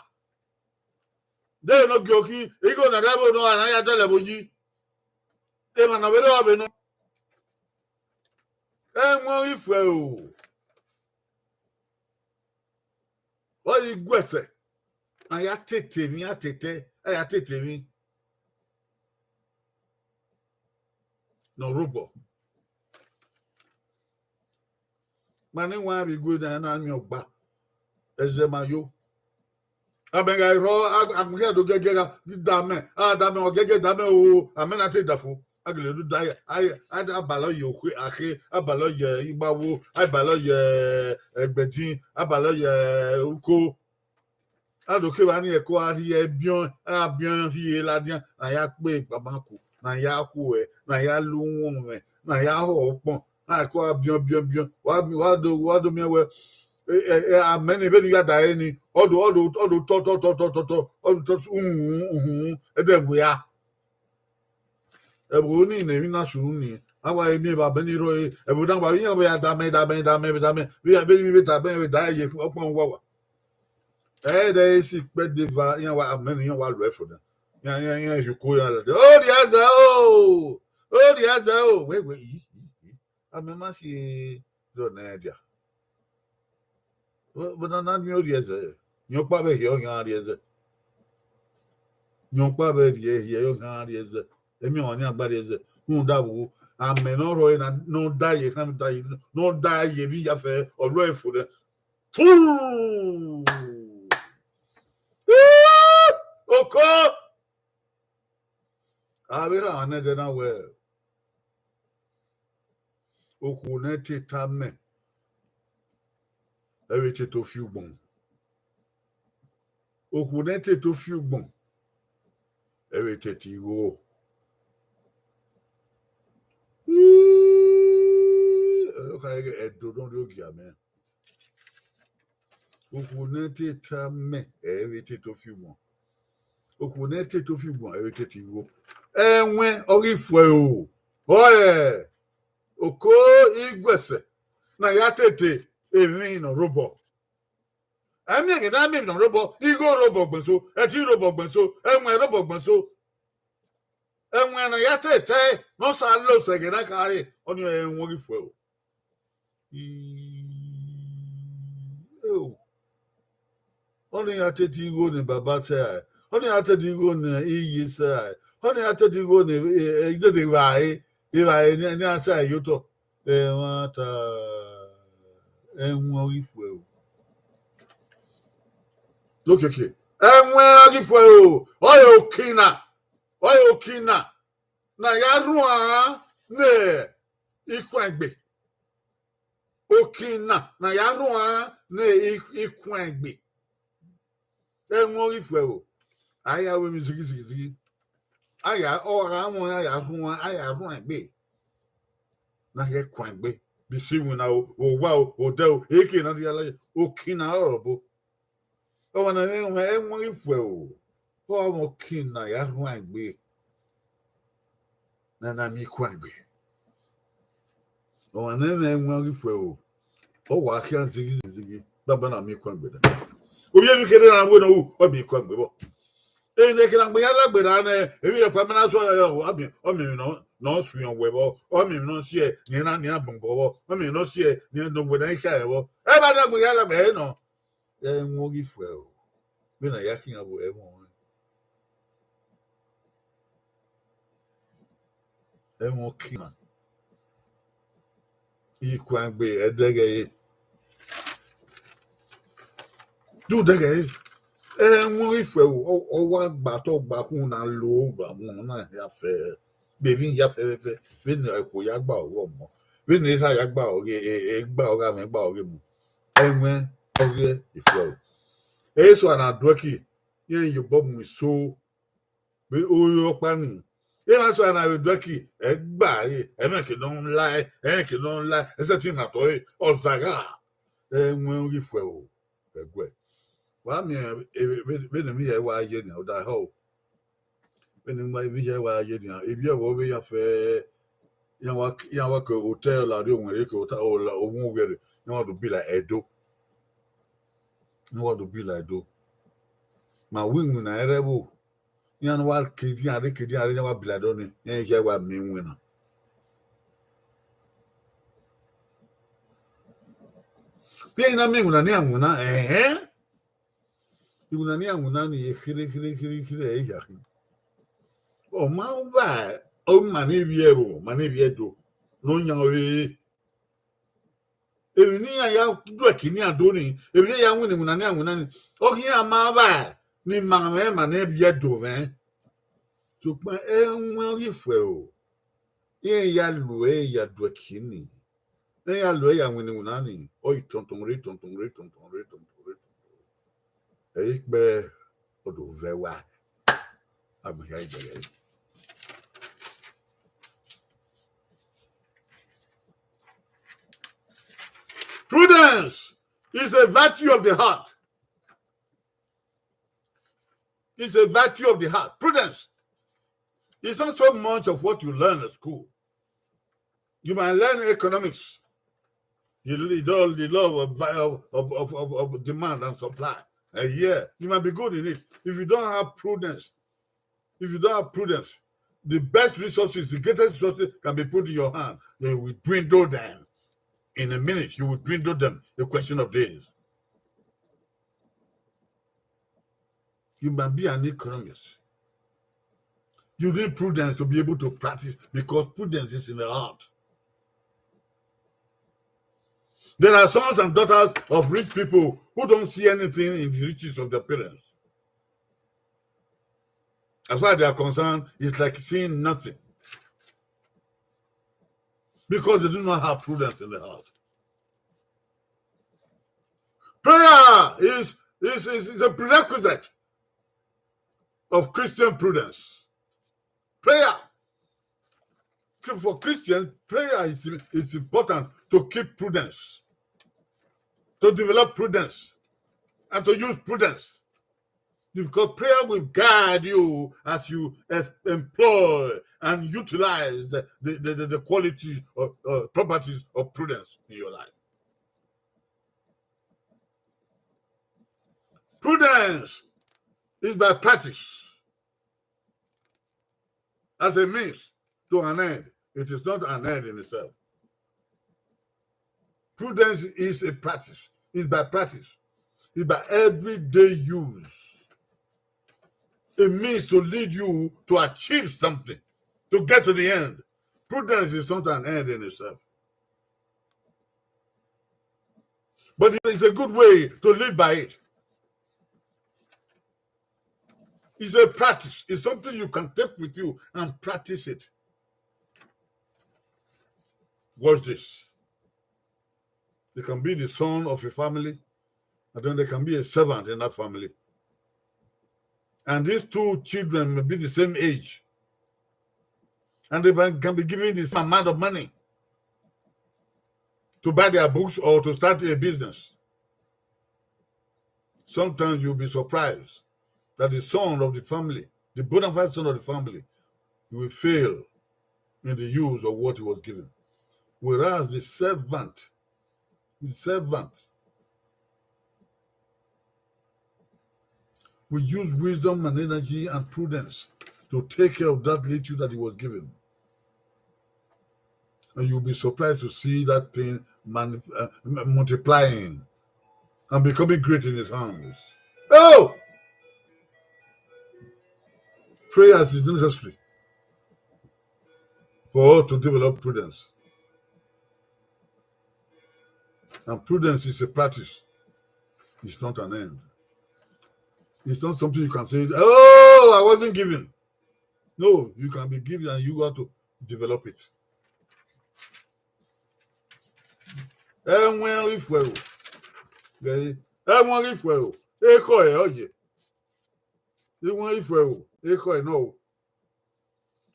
De ne ọ gie okhin, igho ne ọ rre ẹvbo nọ a, ne a ya dọlọ ẹvbo yi. Emwa ne ọ vbe rre ọ vbe nọ. Ẹwaẹn ifuẹro. Ọ ghi gu ẹsẹ, a ya tete emwi, a tete, a ya tete emwi ne ọ rre obọ. Ma ne wa vbe igue na, na miẹn ọgba, ẹzẹ ma yo. Amẹ gha rrọọ, a, a khian do gẹgẹ gha da amẹ, a da amẹ, ọ gẹgẹ da amẹ o, amẹ na te da fo. A gele do da ya, a, a, a balọ ye okhe, akhe, a balọ ye igbawo, a balọ ye ẹgbẹdin, a balọ ye uko. A do kevbe ni ẹko a rhie biọn, a biọn rhie ladian, na ya kpe egbabanku, na ya khuẹ, na ya lu uwọnmwẹ, na ya họ ukpọn, a ẹko a biọn biọn biọn, wa, wa do, wa do miẹn wẹ, e, e, e, amẹ ni vbene u ya da ẹre ni, ọ do, ọ do, ọ do tọ, tọ, tọ, tọ, tọ, tọ, ọ do tọ, uhunmwu, uhunmwu, ẹdẹ wea. Ẹvbo ni ne emwi na sunu ni, a wa miẹn evba bẹn ni rrọọ, ẹvbo na wa iran vbe ya da amẹ, da amẹ, da amẹ, da amẹ, vbe ya, vbe ni vbe da amẹ, vbe da ye ọkpọn uwa wa. Ẹ i re esi ikpẹdẹ eva, iran wa, amẹ ne iran wa lu ẹfo na. Iran, iran, iran rhie uko iran ladian. Orhiẹzẹ o! Orhiẹzẹ o! Wẹ, wẹ, i, i, i. Amẹ ma si rọ ne a dia. Vbe na na miẹn orhiẹzẹ, yẹn ọkpa vbe hiẹ ọ khian rhiẹzẹ. Yẹn ọkpa vbe rhiẹ hiẹ ọ khian rhiẹzẹ. Emiọnmwẹ ni a gba rhiẹzẹ. Rhunmwuda vbo, amẹ ne ọ rrọọ na, ne ọ da ye, ne ọ da ye, ne ọ da ye vbe iyafẹ, ọ rrọọ ẹfo nẹ. Fu! Oko! A vbe rhan nẹdẹ na wẹẹ, okhuo ne te ta mẹ, ẹ vbe te to fi ugbọn. Okhuo ne te to fi ugbọn, ẹ vbe te te igho. kha ẹghẹ Ẹdo ne ọ rrie ogie amẹ. Okhuo ne te ta mẹ, ẹ i vbe te to fi guan. Okhuo ne te to fi guan, ẹ i vbe te te igho. Ẹwẹn ọ ghi fuẹ o. Ọe, oko iguẹsẹ ne a ya tete emwi ne ọ rre obọ. Ẹ miẹn ẹghẹ ne a miẹn emwi ne ọ rre obọ, igho rre obọ gbẹn so, ẹtin rre obọ gbẹn so, ẹwẹn rre obọ gbẹn so. Ẹwẹn ne a ya tete ne ọ sa lo sẹ ẹghẹ ne a khare, ọnii ẹwẹn ọ ghi fuẹ o. I, eo. Ọnii ya tete igho ne baba sẹ rae, ọnii ya tete igho ne iye sẹ rae, ọnii ya tete igho ne, eh, eh, idede evbare, evbare ne, ne a sẹ rae ye otọ. Ẹmwata, ẹwẹn ọ ghi fuẹ o. Okiekie, ẹwẹn ọ ghi fuẹ o. Ọre okin na, ọre okin na, ne a ya rhuan ne ikhuẹn egbe. Okin na, ne a ya rhuan ne i-, ikhuẹn egbe. Ẹwẹn ọ ghi fuẹ o. A ya ru emwi zighi, zighi, zighi. A ya, ọ gha wọn, a ya rhuan, a ya rhuan egbe. Ne a ya kuan egbe. Bisi iwinna o, owa o, odẹ o, eke na dia la, okin na ọrọre obọ. Ọmwa ne ẹwẹn, ẹwẹn ghi fuẹ o. Ọ mwẹ okin na ya rhuan egbe. Ne a na miẹn ikhuẹn egbe. Ọmwa ne ẹmwẹ ẹwẹn ghi fuẹ o. Ọ wa khian zighi zighi, baba na miẹn ikhuẹn egbe nẹ. Ovbi emwi kherhe na wẹ ne ọ ru, ọ miẹn ikhuẹn egbe vbọ. Ene kherhe na gbe ya lagbe ra nẹ, emwi rhọkpa ma na sọ, ọ miẹn, ọ miẹn emwi ne ọ, ne ọ suẹn wẹ vbọ, ọ miẹn emwi ne ọ si ẹre ne iran, ne iran bọnbọn vbọ, ọ miẹn emwi ne ọ si ẹre ne iran wẹ ne iran kha ẹre vbọ. Ẹ ba na gbe ya lagbe ẹre nọ. Ẹwẹn ọ ghi fuẹ o. Vbene a ya khian vbe ẹmwẹ ọnrẹn. Ẹmwẹ ọ kin na. Ikhuan egbe ẹdẹghẹ ẹre. Du dẹghẹ ẹre. Ẹmwẹ ọ ghi fuẹ o, ọ, ọ wa gba te ọ gba khun na lo gba wọn na hia fẹ. Bevbi hia fẹfẹfẹ, vbene ẹko ya gba ọghe ọmọ, vbene erha ya gba ọghe, e, e gba ọghe amwẹ gba ọghe mu. Ẹwẹn ọ ghi fuẹ o. Eso a na duẹki, iran ye obọ mu iso vbe ore ọkpa ni. Emwa eso a na vbe duẹki, ẹ gba ẹre, ẹmwẹ ke nọ lae, ẹmwẹ ke nọ lae, ẹsẹtin na tọe, ọ zagha. Ẹwẹn ọ ghi fuẹ o. Ẹguẹ. Wa miẹn, e, vbe, vbe, vbene emwi hia wa ye nian, ọ da hẹ o. Vbene emwi hia wa ye nian, ivbi ẹvbo vbe ya fẹ, iran wa, iran wa ke hotel la rrie owenrẹn ke hotel, o la, oghẹre, iran wa do be like Ẹdo. Iran wa do be like Ẹdo. Ma wẹ iwinna ẹre vbo, iran ne wa ke edian rre, ke edian rre, iran wa be like Ẹdo ni, iran hia wa miẹn iwinna. Vbe iran na miẹn iwinna ne iran winna, ẹhẹn. Iwinna ne iran winna ni ye kherhe, kherhe, kherhe, kherhe, ẹ i ya khin. Ọ ma vba, ọ ma ne ivbi ẹvbo, ma ne ivbi Ẹdo, ne ọ yan ọre. Emwi ne iran ya duẹki ne iran do ni, emwi ne iran ya winna iwinna ne iran winna ni, ọ ghi iran ma vba ne ima mwẹ, ma ne ivbi Ẹdo mwẹ. Sokpan ẹwẹn ọ ghi fuẹ o. Iran ya lu ẹre ya duẹki ni. Ne iran ya lu ẹre ya winna iwinna ni, ọ i tọntọn rre, tọntọn rre, tọntọn rre, tọntọn rre, tọntọn rre. Ẹ i kpẹ, ọ do vẹ wa. Agbọn hia i bẹghe ẹre. Prudence is a virtue of the heart. It's a virtue of the heart. Prudence. It's not so much of what you learn at school. You might learn economics, the, the, the law of, of, of, of, of demand and supply. Uh, yeah, you might be good in it. If you don't have prudence, if you don't have prudence, the best resources, the greatest resources can be put in your hand. They will dwindle them in a minute. You will dwindle them, a question of days. You might be an economist. You need prudence to be able to practice, because prudence is in the heart. There are sons and daughters of rich people who don't see anything in the riches of their parents. As far as they are concerned, it's like seeing nothing. Because they do not have prudence in the heart. Prayer is, is, is, is a prerequisite of Christian prudence. Prayer. for Christians, prayer is, is important to keep prudence, to develop prudence, and to use prudence. Because prayer will guide you as you es- employ and utilize the, the, the, the quality or uh, properties of prudence in your life. Prudence is by practice as a means to an end. It is not an end in itself. Prudence is a practice. It's by practice. It's by everyday use. It means to lead you to achieve something, to get to the end. Prudence is not an end in itself. But it's a good way to live by it. It's a practice. It's something you can take with you and practice it. Watch this. They can be the son of a family, and then they can be a servant in that family. And these two children may be the same age. And they can be given the same amount of money to buy their books or to start a business. Sometimes you'll be surprised that the son of the family, the bona fide son of the family, he will fail in the use of what he was given. Whereas the servant, the servant, we use wisdom and energy and prudence to take care of that little that he was given. And you'll be surprised to see that thing man, uh, multiplying and becoming great in his hands. Oh! Prayers is necessary for us to develop prudence. And prudence is a practice. It's not an end. It's not something you can say, "Oh, I wasn't given." No, you can be given and you got to develop it. Ẹwẹn ifuẹro. Ẹwẹn ifuẹro. Ekhọe ọ ye. Ẹwẹn ifuẹro. Ekhọe nọ o.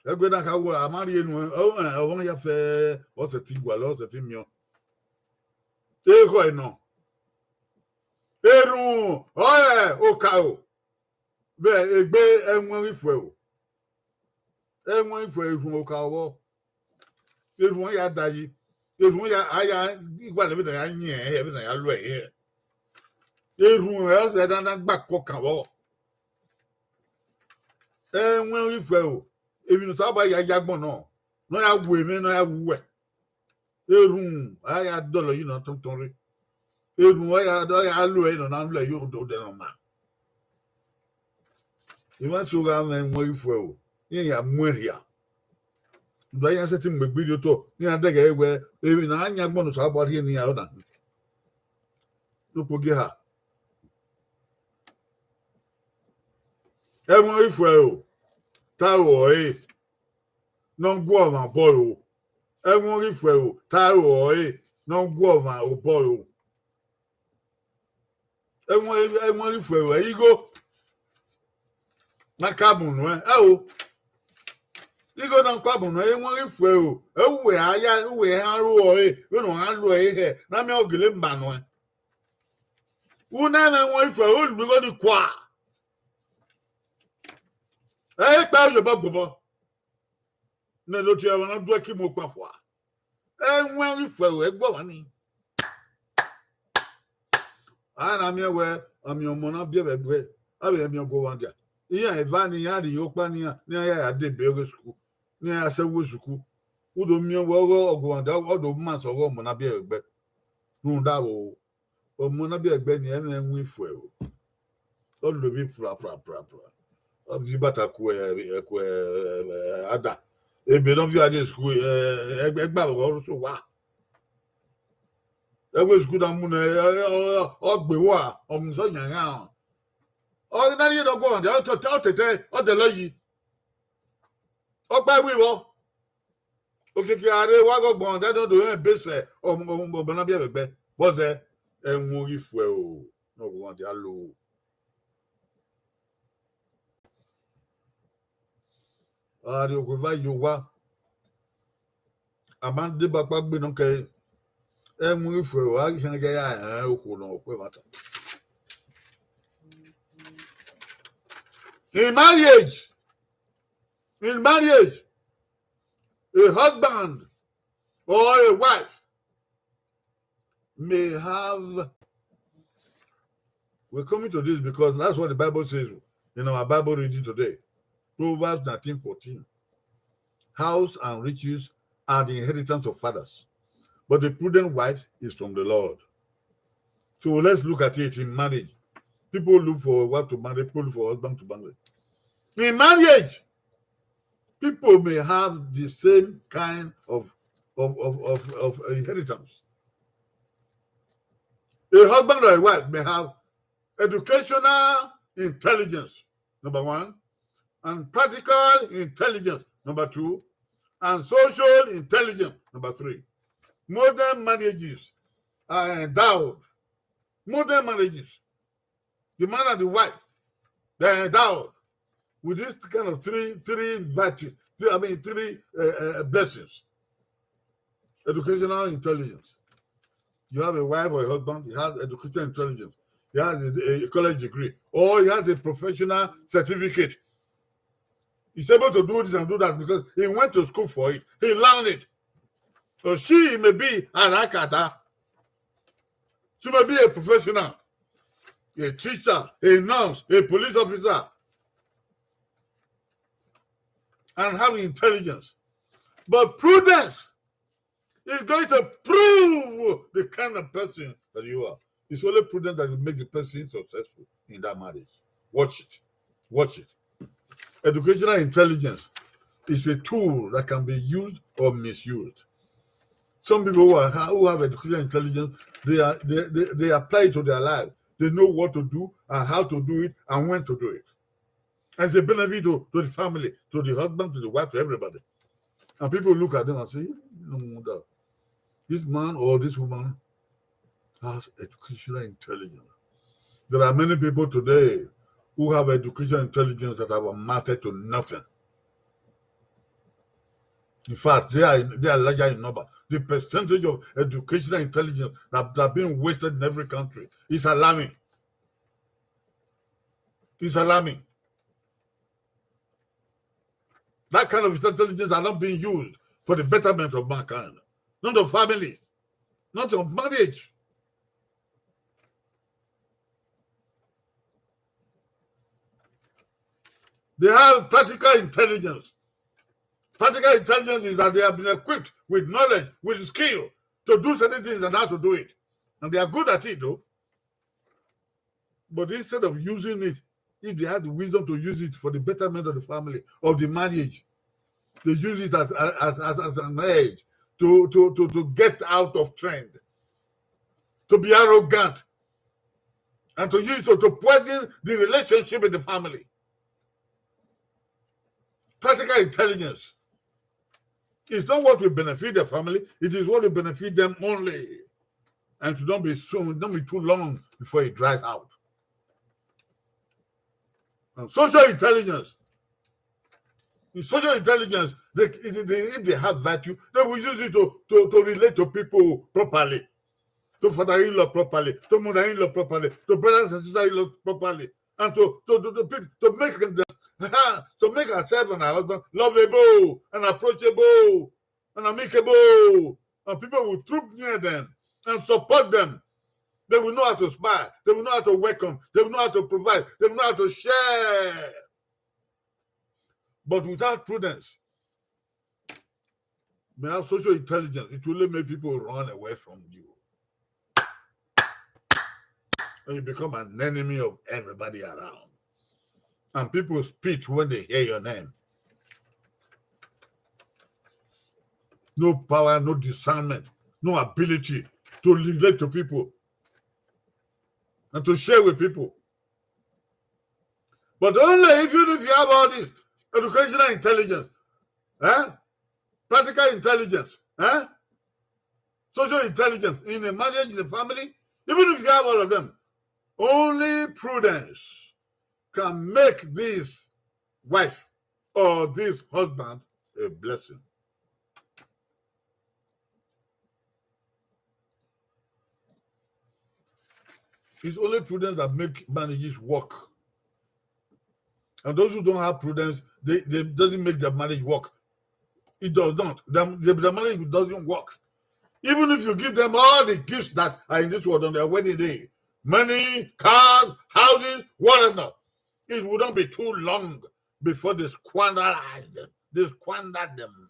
Ẹgbẹ na kha wẹ a ma rhie enu ọmwa ya fẹ ọsẹ te gualọ ọsẹ te miẹn. Ekhọe nọ. Erhunmwu ọre okaro vbe egbe ẹwẹn ifuẹro. Ẹwẹn ifuẹro erhunmwu okaro vbọ. Erhunmwu ya da yi. Erhunmwu ya a ya igua lẹ vbe na ya yin ẹnrẹn vbe na ya lo ẹre. Erhunmwu ẹre ọsẹ da na gba kọkan vbọ. Ẹwẹn ifuẹro emwi ne Osanobua ya ya agbọn nọ ne ọ ya wu emwi ne ọ ya wu uwẹ. Erhunmwu a ya dọlọ yi nọ tọntọn rre. Erhunmwu ọ ya ọ ya lo ẹre nọ na lo ẹre odẹ nọ ma. Emwa eso gha mwẹ ẹwẹn ifuẹro, iran ya mu ẹn rhia. Udu iran sẹtin mu egbe rhie otọ, iran dẹghẹ wẹ emwi ne a yan agbọn ne Osanobua rhie ne iran ọna. Okpogiẹ ha. Ẹwẹn ifuẹro ta aro ọre ne ọ gu ọmwa obọ ro. Ẹwẹn ifuẹro ta aro ọre ne ọ gu ọmwa obọ ro. Ẹwẹn ifuẹro ẹ igho na ka bun nuẹn. Ẹ o, igho na ka bun nuẹn, ẹwẹn ifuẹro ẹ uwẹ a ya uwẹ a ru ọre vbene ọ gha ru ẹre hẹ ne a miẹn ọ gele ma nuẹn. Una mwẹ ẹwẹn ifuẹro lu igho ni kua. Ẹ i kpa ye obọ gbobọ. Ne do tie ẹmwẹ na duẹ ki mu okpafua. Ẹwẹn ifuẹro ẹgbẹ ọmwa ni. A na miẹn wẹ, a miẹn ọmọ na biẹ vbe ẹgbẹ, a vbe miẹn ọguọmwadia. Iran eva ne iran rhie ọkpa ne iran ne iran ya ya debe ọghe sukuru, ne iran ya sẹ ẹvbo sukuru. U do miẹn wẹ ọghe ọguọmwadia ọ do ma sẹ ọghe ọmọ na biẹ vbe ẹgbẹ. Rhunmwuda vbo, ọmọ na biẹ vbe ẹgbẹ ni ẹmwẹ ẹwẹn ifuẹro. Ọ lo emwi pra pra pra pra. Ọ viọ ibata ku ẹ ku ẹ ada. Ebe ne ọ viọ a school, ẹgbẹ vbe ọ so wa. Ẹvbo school na mu nẹ, ọ gbe wa, ọ mu sẹ yan ghan. Ọ na rhie ne ọguọmwadia, ọ tẹtẹ, ọ dẹlọ yi. Ọ gba ẹvbo vbọ. Okiekie a rre wa ghe ọguọmwadia ne ọ do rẹn base ọmọ na biẹ vbe ẹgbẹ. Vbọzẹ, ẹwẹn ifuẹro ne ọguọmwadia lo. A rrie okhuo eva ye owa. a ma deba ọkpa gbe nọ kẹre, ẹmwẹ ifuẹ ọre a ghi khian ya rẹn okhuo ne ọ khuẹ vbe akan. In marriage, in marriage, a husband or a wife may have, we're coming to this because that's what the Bible says in our Bible reading today. Proverbs nineteen fourteen. House and riches are the inheritance of fathers, but the prudent wife is from the Lord. So let's look at it in marriage. People look for a wife to marry, people look for a husband to marry. In marriage, people may have the same kind of, of, of, of, of inheritance. A husband or a wife may have educational intelligence, number one, and practical intelligence, number two, and social intelligence, number three. Modern marriages are endowed. Modern marriages, the man and the wife, they are endowed with this kind of three, three virtues, three, I mean, three, uh, uh, blessings. Educational intelligence. You have a wife or a husband, he has educational intelligence. He has a, a college degree, or he has a professional certificate. He's able to do this and do that because he went to school for it. He learned it. So she may be an akata. She may be a professional, a teacher, a nurse, a police officer, and have intelligence. But prudence is going to prove the kind of person that you are. It's only prudence that will make the person successful in that marriage. Watch it. Watch it. Educational intelligence is a tool that can be used or misused. Some people who, are, who have educational intelligence, they, are, they, they, they apply it to their life. They know what to do and how to do it and when to do it. And it's a benefit to, to the family, to the husband, to the wife, to everybody. And people look at them and say, "No wonder this man or this woman has educational intelligence." There are many people today who have educational intelligence that have amounted to nothing. In fact, they are, they are larger in number. The percentage of educational intelligence that, that are being wasted in every country is alarming. It's alarming. That kind of intelligence are not being used for the betterment of mankind, not of families, not of marriage. They have practical intelligence. Practical intelligence is that they have been equipped with knowledge, with skill to do certain things and how to do it. And they are good at it, though. But instead of using it, if they had the wisdom to use it for the betterment of the family, of the marriage, they use it as, as, as, as an edge to, to, to, to get out of trend, to be arrogant, and to use it to, to poison the relationship in the family. Practical intelligence is not what will benefit the family, it is what will benefit them only. And it don't be soon, don't be too long before it dries out. And social intelligence. In social intelligence, they, if they, if they have virtue, they will use it to, to, to relate to people properly, to father-in-law properly, to mother-in-law properly, to brothers and sisters-in-law properly, and to, to, to, to, pe- to make them, to make herself and her husband lovable and approachable and amicable, and people will troop near them and support them. They will know how to smile. They will know how to welcome. They will know how to provide. They will know how to share. But without prudence, without social intelligence, it will only make people run away from you. And you become an enemy of everybody around. And people spit when they hear your name. No power, no discernment, no ability to relate to people and to share with people. But only if you, if you have all this educational intelligence, eh? Practical intelligence, eh? Social intelligence in a marriage, in a family, even if you have all of them, only prudence can make this wife or this husband a blessing. It's only prudence that make marriages work. And those who don't have prudence, they, they doesn't make their marriage work. It does not. Their, their, their marriage doesn't work. Even if you give them all the gifts that are in this world on their wedding day, money, cars, houses, whatever, it will not be too long before they squanderize them. They squander them.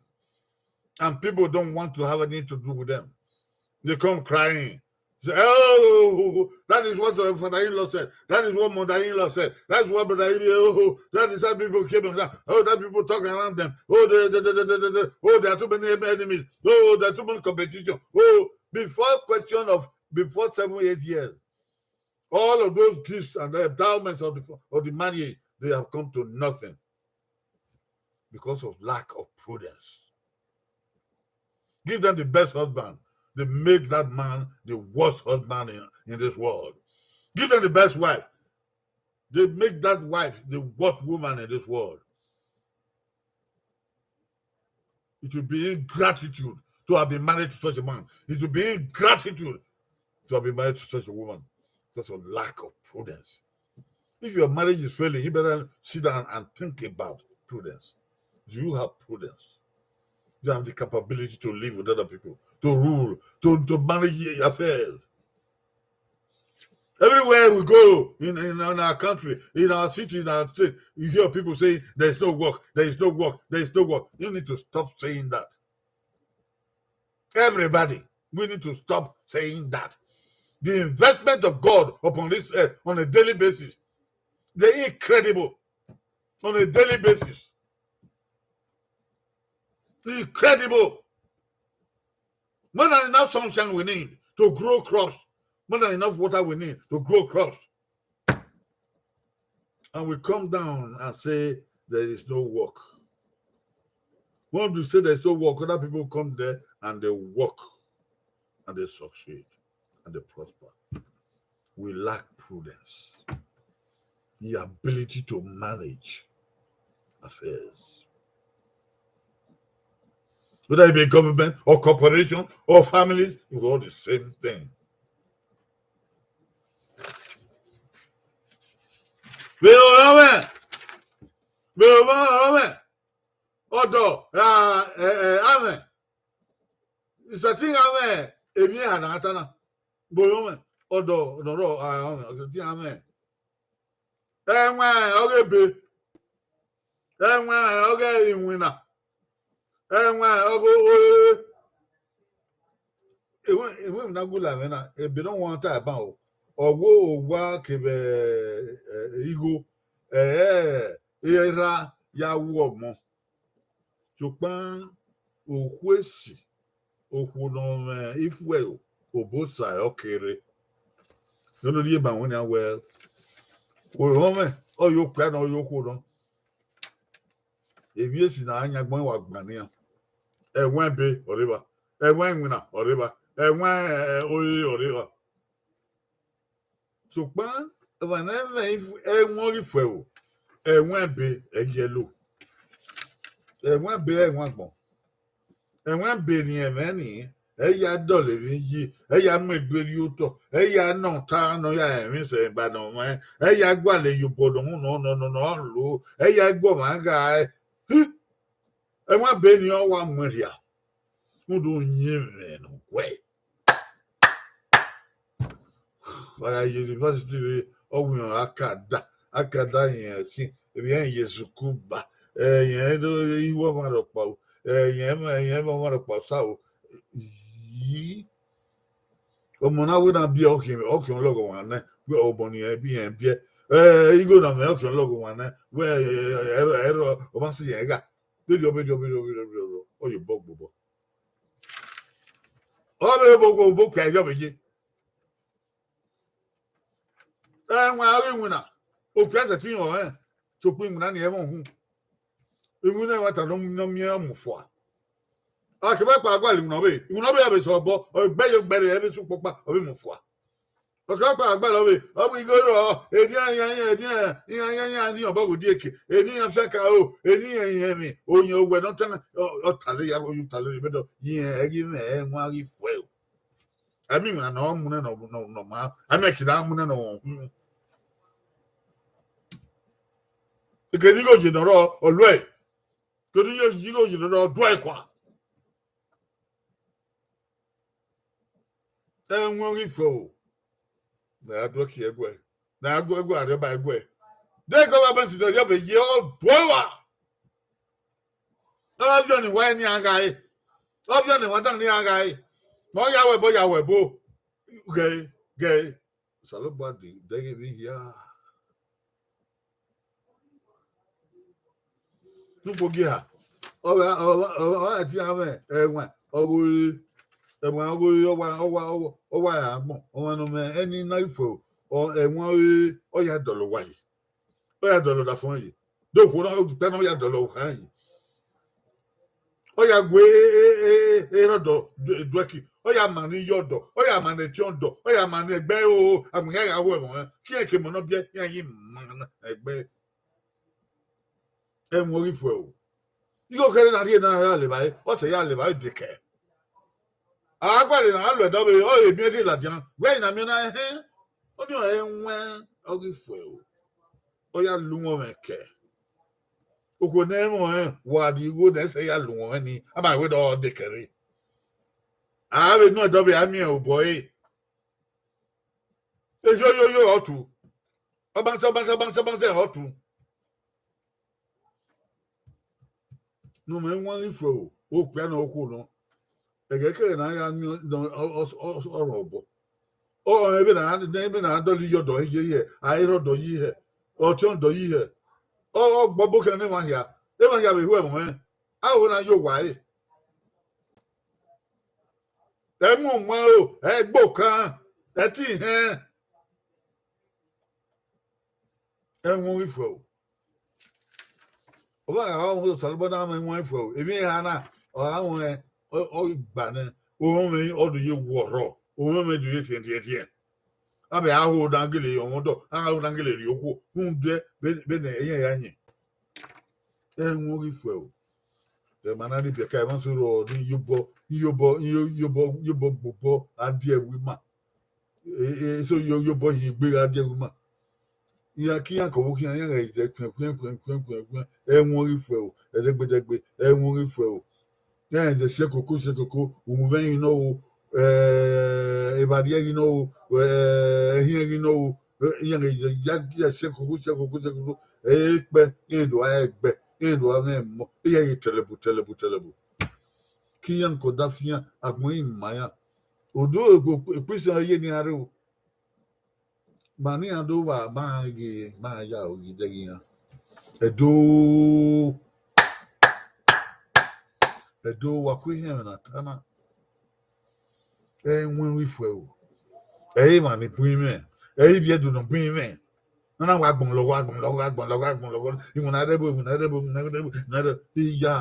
And people don't want to have anything to do with them. They come crying. Say, "Oh, that is what the father-in-law said. That is what mother-in-law said. That's what brother-in-law, oh, that is how people came and said, oh, that people talk around them. Oh, they, they, they, they, they, they, oh, there are too many enemies. Oh, there are too many competition." Oh, before question of, before seven, eight years, all of those gifts and the endowments of the, of the marriage, they have come to nothing because of lack of prudence. Give them the best husband. They make that man the worst husband in, in this world. Give them the best wife. They make that wife the worst woman in this world. It will be ingratitude to have been married to such a man. It will be ingratitude to have been married to such a woman because of lack of prudence. If your marriage is failing, you better sit down and think about prudence. Do you have prudence? Do you have the capability to live with other people, to rule, to, to manage affairs? Everywhere we go in, in, in our country, in our city, in our state, you hear people saying, "There is no work, there is no work, there is no work." You need to stop saying that. Everybody, we need to stop saying that. The investment of God upon this earth on a daily basis, they're incredible. On a daily basis. Incredible. More than enough sunshine we need to grow crops. More than enough water we need to grow crops. And we come down and say there is no work. When we say there is no work, other people come there and they work and they succeed and they prosper. We lack prudence, the ability to manage affairs. Whether it be government or corporation or families, it's all the same thing. Vbe ọmwẹ, vbe ọmwẹ, ọdọ, a, ẹ, ẹ, amwẹ. Isẹtin amwẹ, emwi eha na ta na. Vbe ọmwẹ, ọdọ, ọdọ rọ, a, amwẹ, isẹtin amwẹ. Ẹwaẹn ọghe ebe, ẹwaẹn ọghe iwinna, ẹwaẹn ọghe ore. Ẹwaẹn, ẹwaẹn na gula mwẹ na, ebe ne ọ wan ta ban o. Ọ wo owa kevbe, ẹ, igho, ẹ, erha ya wu ọmọ. Sokpan okhuo esi, okhuo ne ọ mwẹ ifuẹro, obosa ọ kere. Nene rhie ban wẹ nian wẹẹ, orọnmwẹ, ọ ye okpia nọ, ọ ye okhuo nọ. Emwi esi ne a yan agbọn wa gban nian. Ẹwaẹn ebe ọ rre evba, ẹwaẹn iwinna ọ rre evba, ẹwaẹn, ẹ, ore ọ rre evba. Sokpan, emwa ne ẹ mwẹ ifu-, ẹwaẹn ọghe ifuẹro, ẹwaẹn ebe ẹ i ye lo. Ẹwaẹn ebe ẹwaẹn agbọn. Ẹwaẹn ebe ne irẹn mwẹ ni, ẹ i ya dọlọ emwi yi, ẹ i ya mu egbe rhie otọ, ẹ i ya nọ ọta ne ọ ya rẹn emwi sẹ ba ne ọ mwẹ, ẹ i ya gualọ iyobọ ne ọ, ne ọ, ne ọ, ne ọ lo, ẹ i ya gu ọmwa gha ẹe. Hi! Ẹwaẹn ebe ni ọ wa muẹn rhia. Rhunmwuda uyinmwẹ ne ọ guẹ. Wa gha ye university rre, ọ winna akada, akada yẹn khin, emwi ẹnrẹn ye sukuru ba, ẹ, yẹn do iwe ọmwa rhọkpa o, ẹ, yẹn ma, yẹn ma ọmwa rhọkpa osa o. Yi, ọmọ na wẹ na biẹ, ọ khian, ọ khian ọlọghọmwa nẹ, wẹ ọmọ ne irẹn biẹ, irẹn biẹ, ẹ, igho na mwẹ, ọ khian ọlọghọmwa nẹ, wẹ, ẹ, ẹ, ẹ, ẹ, ọ ma sẹ irẹn gha. Vberriọ, vberriọ, vberriọ, vberriọ, vberriọ, ọ ye obọ gbobọ. Ọ vbe obọ, obọ okpia, erriọ vbe ye. Ẹwaẹn ọghe iwinna, okpia sẹtin rẹn ọnrẹn, sokpan iwinna ni ẹmwẹ uhunmwu. Iwinna ẹmwata ne ọ, ne ọ miẹn ọmọ fua. A kevbe kpa gualọ iwinna ọvbehe, iwinna ọvbehe a vbe sẹ obọ, ọ gbe yo gbe rre, ẹ vbe sẹ ukpọkpa, ọ vbe mu fua. Ọ kevbe kpa gualọ ọvbehe, ọ vbe igho rrọọ, edian, iran, iran, edian, iran, iran, iran, edian obọ ghe odieke, edian fiaka o, edian, iran, emwi, oyin owẹ ne ọ ta na, ọ, ọ ta lele ya, oyin ta lele, mẹ dọ, iran, ẹ ghi mwẹ, ẹwaẹn ghi fuẹ o. Ẹmwẹ iran ne ọ mu nẹ ne ọ, ne ọ, ne ọ ma, ẹmwẹ kherhe a mu nẹ ne ọ hun. Kevbe igho ye ne ọ rrọọ, ọ luẹ. Kevbe igho ye ne ọ rrọọ, ọ duẹ kua. Ẹwẹn ghi fo o. Na ya duẹ kie ẹguẹ. Na ya guẹ ẹguẹ, arriọba ẹguẹ. De government ne ọ rhie vbe ye ọ duẹ wa. Ọ viọ ne wa ni a gha re. Ọ viọ ne wa dan ni a gha re. Ọ ya wẹ ẹbọ, ya wẹ ẹbọ. Ghe, ghe. Osanobua de, de ghe vbe hia. Nukpo gie ha. Ọ gha, ọ gha, ọ gha, ọ gha tie mwẹ, ẹwẹn, ọ gho re, ẹwẹn, ọ gho re, ọ wa, ọ wa, ọ wa, ọ wa ya agbọn. Ọmwa ne ọ mwẹ ẹni na ifuẹ, ọ, ẹwẹn, ọ re, ọ ya dọlọ owa yi. Ọ ya dọlọ ọdafẹn yi. De okhuo na, okhuo na, ọ ya dọlọ okhuo yi. Ọ ya gu e, e, e, e, erhọdọ du-, duẹki. Ọ ya ma ne iyọdọ. Ọ ya ma ne etiọndọ. Ọ ya ma ne ẹgbẹ o. Agbọn hia ya ru ẹmwẹ. Khian ke emọ ne ọ biẹ, iran yi ma ne ẹgbẹ. Ẹwẹn ghi fuẹ o. Igho kherhe na rhie na ya levba ẹre, ọ sẹ ya levba ẹre bekẹ. A gualọ na lu ẹdẹ ọvbehe, ọ re miẹn rhie ladian. Wẹ na miẹn na ẹhẹn. Ọnii ọre ẹwẹn ọ ghi fuẹ o. Ọ ya lu mwẹ kẹ. Okhuo ne ẹ i mwẹ ọnrẹn, wa rhie igho ne ẹ sẹ ya lu mwẹ ọnrẹn ni, a ma wẹ ne ọ dekẹre. A vbe nọ ẹdẹ ọvbehe a miẹn obọ ẹre. Eyoyoyo ọ tu. Ọbansẹ, ọbansẹ, ọbansẹ, ọbansẹ ọ tu. Ne ọ mwẹ ẹwẹn ghi fuẹ o, okpia ne ọ khuo nọ. Ẹghẹ kẹghẹ ne a ya miẹn nọ, ọ, ọ, ọ, ọ rhọ obọ. Ọ, ọ, vbene a, vbene a dọlọ iyọdọ ye hẹ, a i rhọdọ yi hẹ, ọtiọndọ yi hẹ. Ọ, ọ gbọ obọ khian ne emwa hia, emwa hia vbe ru ẹmwẹ, a ho na ye owa ẹre. Ẹmwẹ ọmwa o, ẹgbe okan, ẹtin ihẹn. Ẹwẹn ghi fuẹ o. Ọ gha gha ọmọ Osanobua na mwẹ ẹwẹn ghi fuẹ o. Emwi eha na, ọ gha mwẹ, ọ, ọ ghi gba nẹ, ohọnmwẹ ọ do ye wọrhọ, ohọnmwẹ do ye tiẹntiẹntiẹn. A vbe a ho na gele ye ọmọdọ, a ho na gele rhie okhuo, rhunmwuda vbe, vbene ẹyẹn ya yẹn. Ẹwẹn ghi fuẹ o. Ẹmwẹ na rhie biẹ ka emwa so rrọọ ne iyobọ, iyobọ, iyo-, iyobọ, iyobọ gbobọ a die ẹvbo ima. E, e, so yo, iyobọ hin egbe gha die ẹvbo ima. Iran ke iran ke ọvbokhan iran ghẹ zẹ kuẹn, kuẹn, kuẹn, kuẹn, kuẹn, kuẹn. Ẹwẹn ghi fuẹ o, ẹdẹgbedẹgbe, ẹwẹn ghi fuẹ o. Iran zẹ siẹ koko, siẹ koko, umwuvẹn ghi nọ o, eh, evbariẹ ghi nọ o, eh, ẹhiẹn ghi nọ o, eh, iran ghẹ ya, ya, ya siẹ koko, siẹ koko, siẹ koko, eh, ekpẹ, iran do a ẹgbẹ, iran do a mwẹ ẹmọ, iran ye tẹlẹbu, tẹlẹbu, tẹlẹbu. Ke iran ke ọdafian, agbọn i ma iran. Odo ekpo, ekpo isan ye ne iran rre o. Ma ne iran do vba, ma ghe, ma ya oghi dẹghe iran. Ẹdo, Ẹdo, wa ku ihe ẹmwẹ na ta na. Ẹwẹn ghi fuẹ o. Ẹ i re emwa ni bun mwẹ, ẹ i re ibiẹdu ne ọ bun mwẹ. Na na wa gbọn lọghọ, agbọn lọghọ, agbọn lọghọ, agbọn lọghọ. Iwinna rre ẹvbo, iwinna rre ẹvbo, iwinna rre ẹvbo, iwinna rre, iya,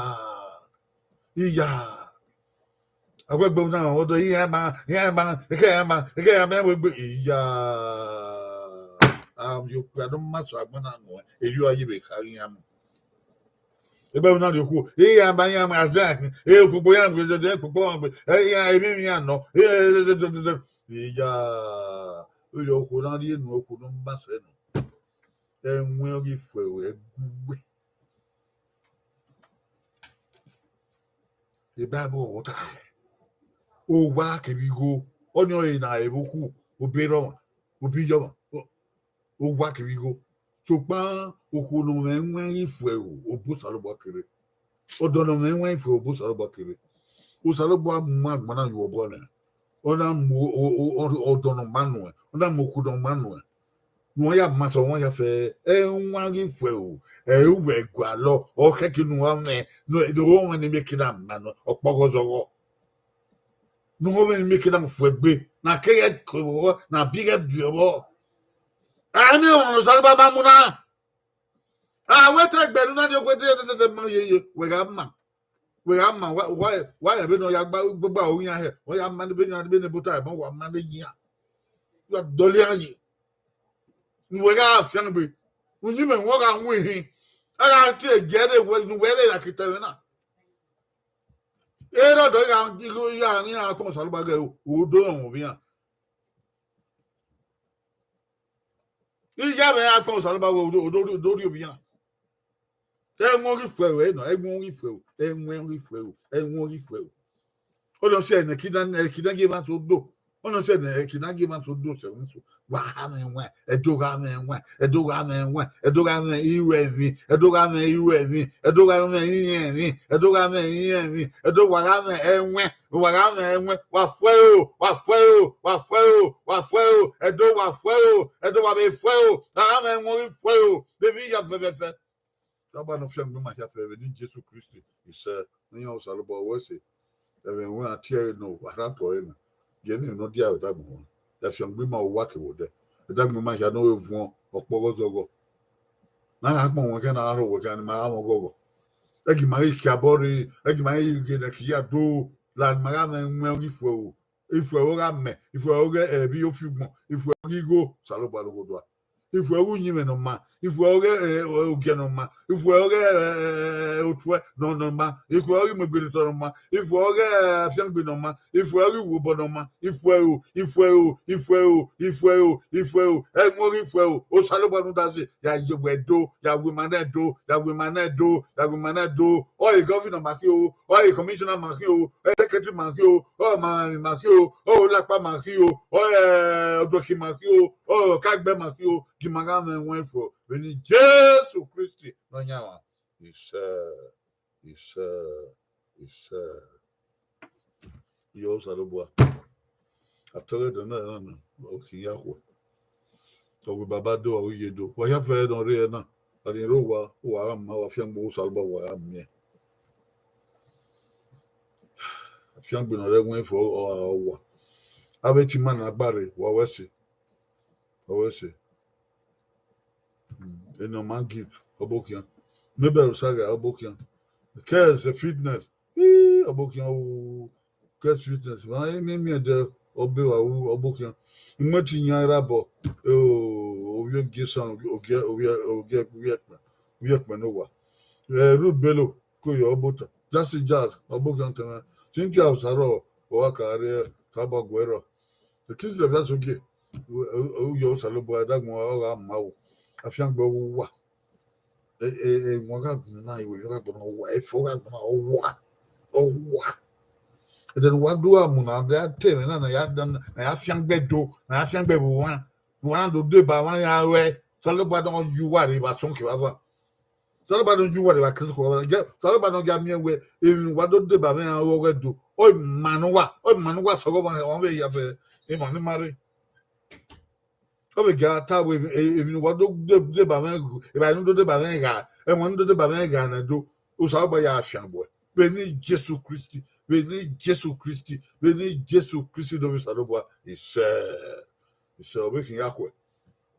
iya. Agbegbe na ọdọ iran ma, iran ma, eke iran ma, eke iran ma, wegbe, iya. Am, yo kpa do ma sọ agbọn na nuẹn, erriọ a ye vbe kha ghi iran mu. Egbe na rhie okhuo, iran ba iran ma zẹ, e okpokpo iran gbe, e okpokpo iran gbe, e iran emwi iran nọ, e, e, e, e, e, e, iya, oya okhuo na rhie enu, okhuo ne ọ ma sẹ nọ. Ẹwẹn ọ ghi fuẹ ẹguẹ. Bible ọ ta hẹ, owa kevbe igho, ọnii ọre na ẹvbo okhuo, obọ erha ọmwa, obọ iyọmwa, owa kevbe igho. Sokpan okhuo ne ọ mwẹ ẹwẹn ghi fuẹ o, obọ Osanobua kere. Ọdọ ne ọ mwẹ ẹwẹn ghi fuẹ, obọ Osanobua kere. Osanobua mu agbọn na ye obọ nẹ. Ọ na mu o, o, o, ọdọ ne ọ ma nuẹn, ọ na mu okhuo ne ọ ma nuẹn. Ne uwa ya ma sẹ, uwa ya fẹ, ẹwẹn ghi fuẹ o, ẹ i wẹ gualọ, ọ khẹke ne uwa mwẹ, ne uwa mwẹ ne imieke na ma nọ, ọkpọghọ zọghọ. Ne uwa mwẹ ne imieke na fuẹ egbe, na keghe ke vbọ, na bi ghẹ biẹ vbọ. A miẹn ọmwa ne Osanobua ma mu na. A wẹ te ẹgbẹe ne u na rhie okhuo te, te, te, te, ma yeye, wẹ gha ma. Wẹ gha ma, wa, wa, wa ya vbene ọ ya gba, gbagba aro iran hẹ, ọ ya ma ne vbene iran, vbene bota ẹbọ, wa ma ne iran. Wa dọlọ iran yi. Ne uwẹ gha fian gbe. Uyinmwẹ wọn gha wọn ihin. A gha tie ẹgiẹ rre, ne uwẹ rre ya ke ta ẹmwẹ na. Erha Ọdọ ya, ya, ya kpọnmwẹ Osanobua ghe, u do rọnmwẹ ovbi iran. Iye mwẹ ya kpọnmwẹ Osanobua wẹ, u do, u do, u do rhie ovbi iran. Ẹwẹn ghi fuẹ ru, ẹ nọ, ẹwẹn ghi fuẹ ru, ẹwẹn ghi fuẹ ru, ẹwẹn ghi fuẹ ru. Ọnọ sẹ ne kidnap, kidnap gie emwa so do. Ọnọ sẹ ne kidnap gie emwa so do sẹ emwa so. Wa gha mwẹ ẹwẹn, Ẹdo gha mwẹ ẹwẹn, Ẹdo gha mwẹ ẹwẹn, Ẹdo gha mwẹ iruẹmwi, Ẹdo gha mwẹ iruẹmwi, Ẹdo gha mwẹ irẹnmwi, Ẹdo gha mwẹ irẹnmwi, Ẹdo wa gha mwẹ ẹwẹn, wa gha mwẹ ẹwẹn, wa fuẹ o, wa fuẹ o, wa fuẹ o, wa fuẹ o, Ẹdo wa fuẹ o, Ẹdo wa vbe fuẹ o, wa gha mwẹ ẹwẹn ghi fuẹ o, vbe emwi ya fẹfẹfẹ. Daba ne ọ fiangbe ima hia fẹ vbe eni Jesu Kristi, isẹ, ne iran Osanobua wẹ ẹse. Ẹmwẹ wẹ a tie ẹre nọ, wa rhan otọ ẹre na. Gie emwi ne ọ dia vbe dagbọn wan. Ya fiangbe ima owa kevbe odẹ. Dagbọn ima hia ne ọ vbe vuọn ọkpọghọ zọghọ. Na gha kpọnmwẹ wẹ khian, na gha rhọ wẹ khian, ne ima gha mwẹ ọghọghọ. Ẹgi ima ghi kiabọ rre, ẹgi ima ghi ghe ne ẹki ya do, la ne ima gha mwẹ ẹwẹn ghi fuẹ o. Ifuẹ ọghe amẹ, ifuẹ ọghe ẹvbi ofigbọn, ifuẹ ọghe igho, Osanobua loghodua. Ifuẹ ọghe uyinmwẹ ne ọ ma, ifuẹ ọghe, eh, ogiẹ ne ọ ma, ifuẹ ọghe, eh, otuẹ nọ, ne ọ ma, ifuẹ ọghe imuegberriotọ ne ọ ma, ifuẹ ọghe, eh, afiangbe ne ọ ma, ifuẹ ọghe iwobọ ne ọ ma, ifuẹ o, ifuẹ o, ifuẹ o, ifuẹ o, ifuẹ o, ẹwẹn ghi fuẹ o, Osanobua ne u da ze, ya ye wẹ do, ya wu ima nẹ do, ya wu ima nẹ do, ya wu ima nẹ do. Ọre governor ma khin o, ọre commissioner ma khin o, ọre secretary ma khin o, ọre ọmamwaemwi ma khin o, ọre olakpa ma khin o, ọre ọduẹki ma khin o, ọre ọkagbẹ ma khin o, gie ima gha mwẹ ẹwẹn fo vbe eni Jesu Kristi ne ọ yan mwa. Isẹ, isẹ, isẹ. Iyọ Osanobua. Atọghẹ dọ na na, ọ khin ya khuẹ. Ọ wẹ baba do, ọ wẹ iye do. Wa hia fẹ ne ọ rre na. A ni rre owa, uwa gha ma, wa fiangbe Osanobua, wa gha miẹn. Afiangbe ne ọ rre ẹwẹn fo, ọ, ọ wa. Avbe te ima na gba rre, wa wẹ ẹse. Wa wẹ ẹse. Mm, eni ọ ma give, ọ bokhian. Mabel Osaga, ọ bokhian. Kez Fitness, ii, ọ bokhian o. Kez Fitness, ma emiẹn miẹn dẹ, ọ be wa ru, ọ bokhian. Imẹ te yan ra bọ, o, ovbi Ogie San, Ogie, Ogie, Ogie, Ogie Ekpẹn, Ogie Ekpẹn ne owa. Eh, Ruth Bello, ko yọ, ọ bota. Jazzy Jazz, ọ bokhian tẹmwẹ. Cynthia Osaro, ọ wa ka rre, ka ba guẹ rrọọ. Ekizẹ vbe asogie, u, u, u yọ Osanobua dagbọn, ọ gha ma o. Afiangbe ọ wa. E, e, e, wọn gha gbọn na, iwe gha gbọn na, ọ wa. Efo gha gbọn na, ọ wa. Ọ wa. Ẹdẹ ne uwa do gha mu na, a te mwẹ na, na ya dan, na ya fiangbe do, na ya fiangbe vbe uwa. Uwa na do deba mwa ya ruẹ. Osanobua ne ọ ye uwa rre vbe asọn kevbe ava. Osanobua ne ọ ye uwa rre vbe akẹsẹkọ. Osanobua ne ọ ya miẹn wẹ emwi ne uwa do deba mwẹ iran ọghe do, ọ ma ne uwa, ọ ma ne uwa sẹ ọghe ọmwa vbe ya vbe emwa ni ma rre. Ọ vbe ga ta wẹ emwi, emwi ne uwa do de, deba mwẹ, evbare ne u do deba mwẹ gha, ẹmwẹ ne u do deba mwẹ gha ne do, Osanobua ya fian gbe uẹ. Vbe eni Jesu Kristi, vbe eni Jesu Kristi, vbe eni Jesu Kristi do vbe Osanobua, isẹ, isẹ, ọ vbe khin ya khuẹ.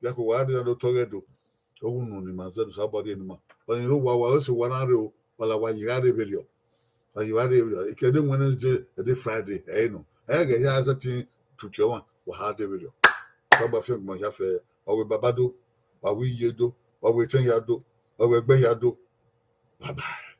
Ya khuẹ, wa rrie ne otọ ọghe do. Ọ wu unu ne ima zẹ ne Osanobua rhie ne ima. Wa ni rre owa, wa ese wa na rre o, wa la wa ye gha rre vberriọ. Wa ye gha rre vberriọ. Ekẹdẹ Wednesday, ẹdẹ Friday, ẹ i nọ. Ẹghẹ ya sẹtin tutu ọmwa, wa ha de vberriọ. Wa gba fian gbọn ya fẹ, wa wẹ baba do, wa wẹ iye do, wa wẹ etẹn ya do, wa wẹ ẹgbẹ ya do. Bye bye.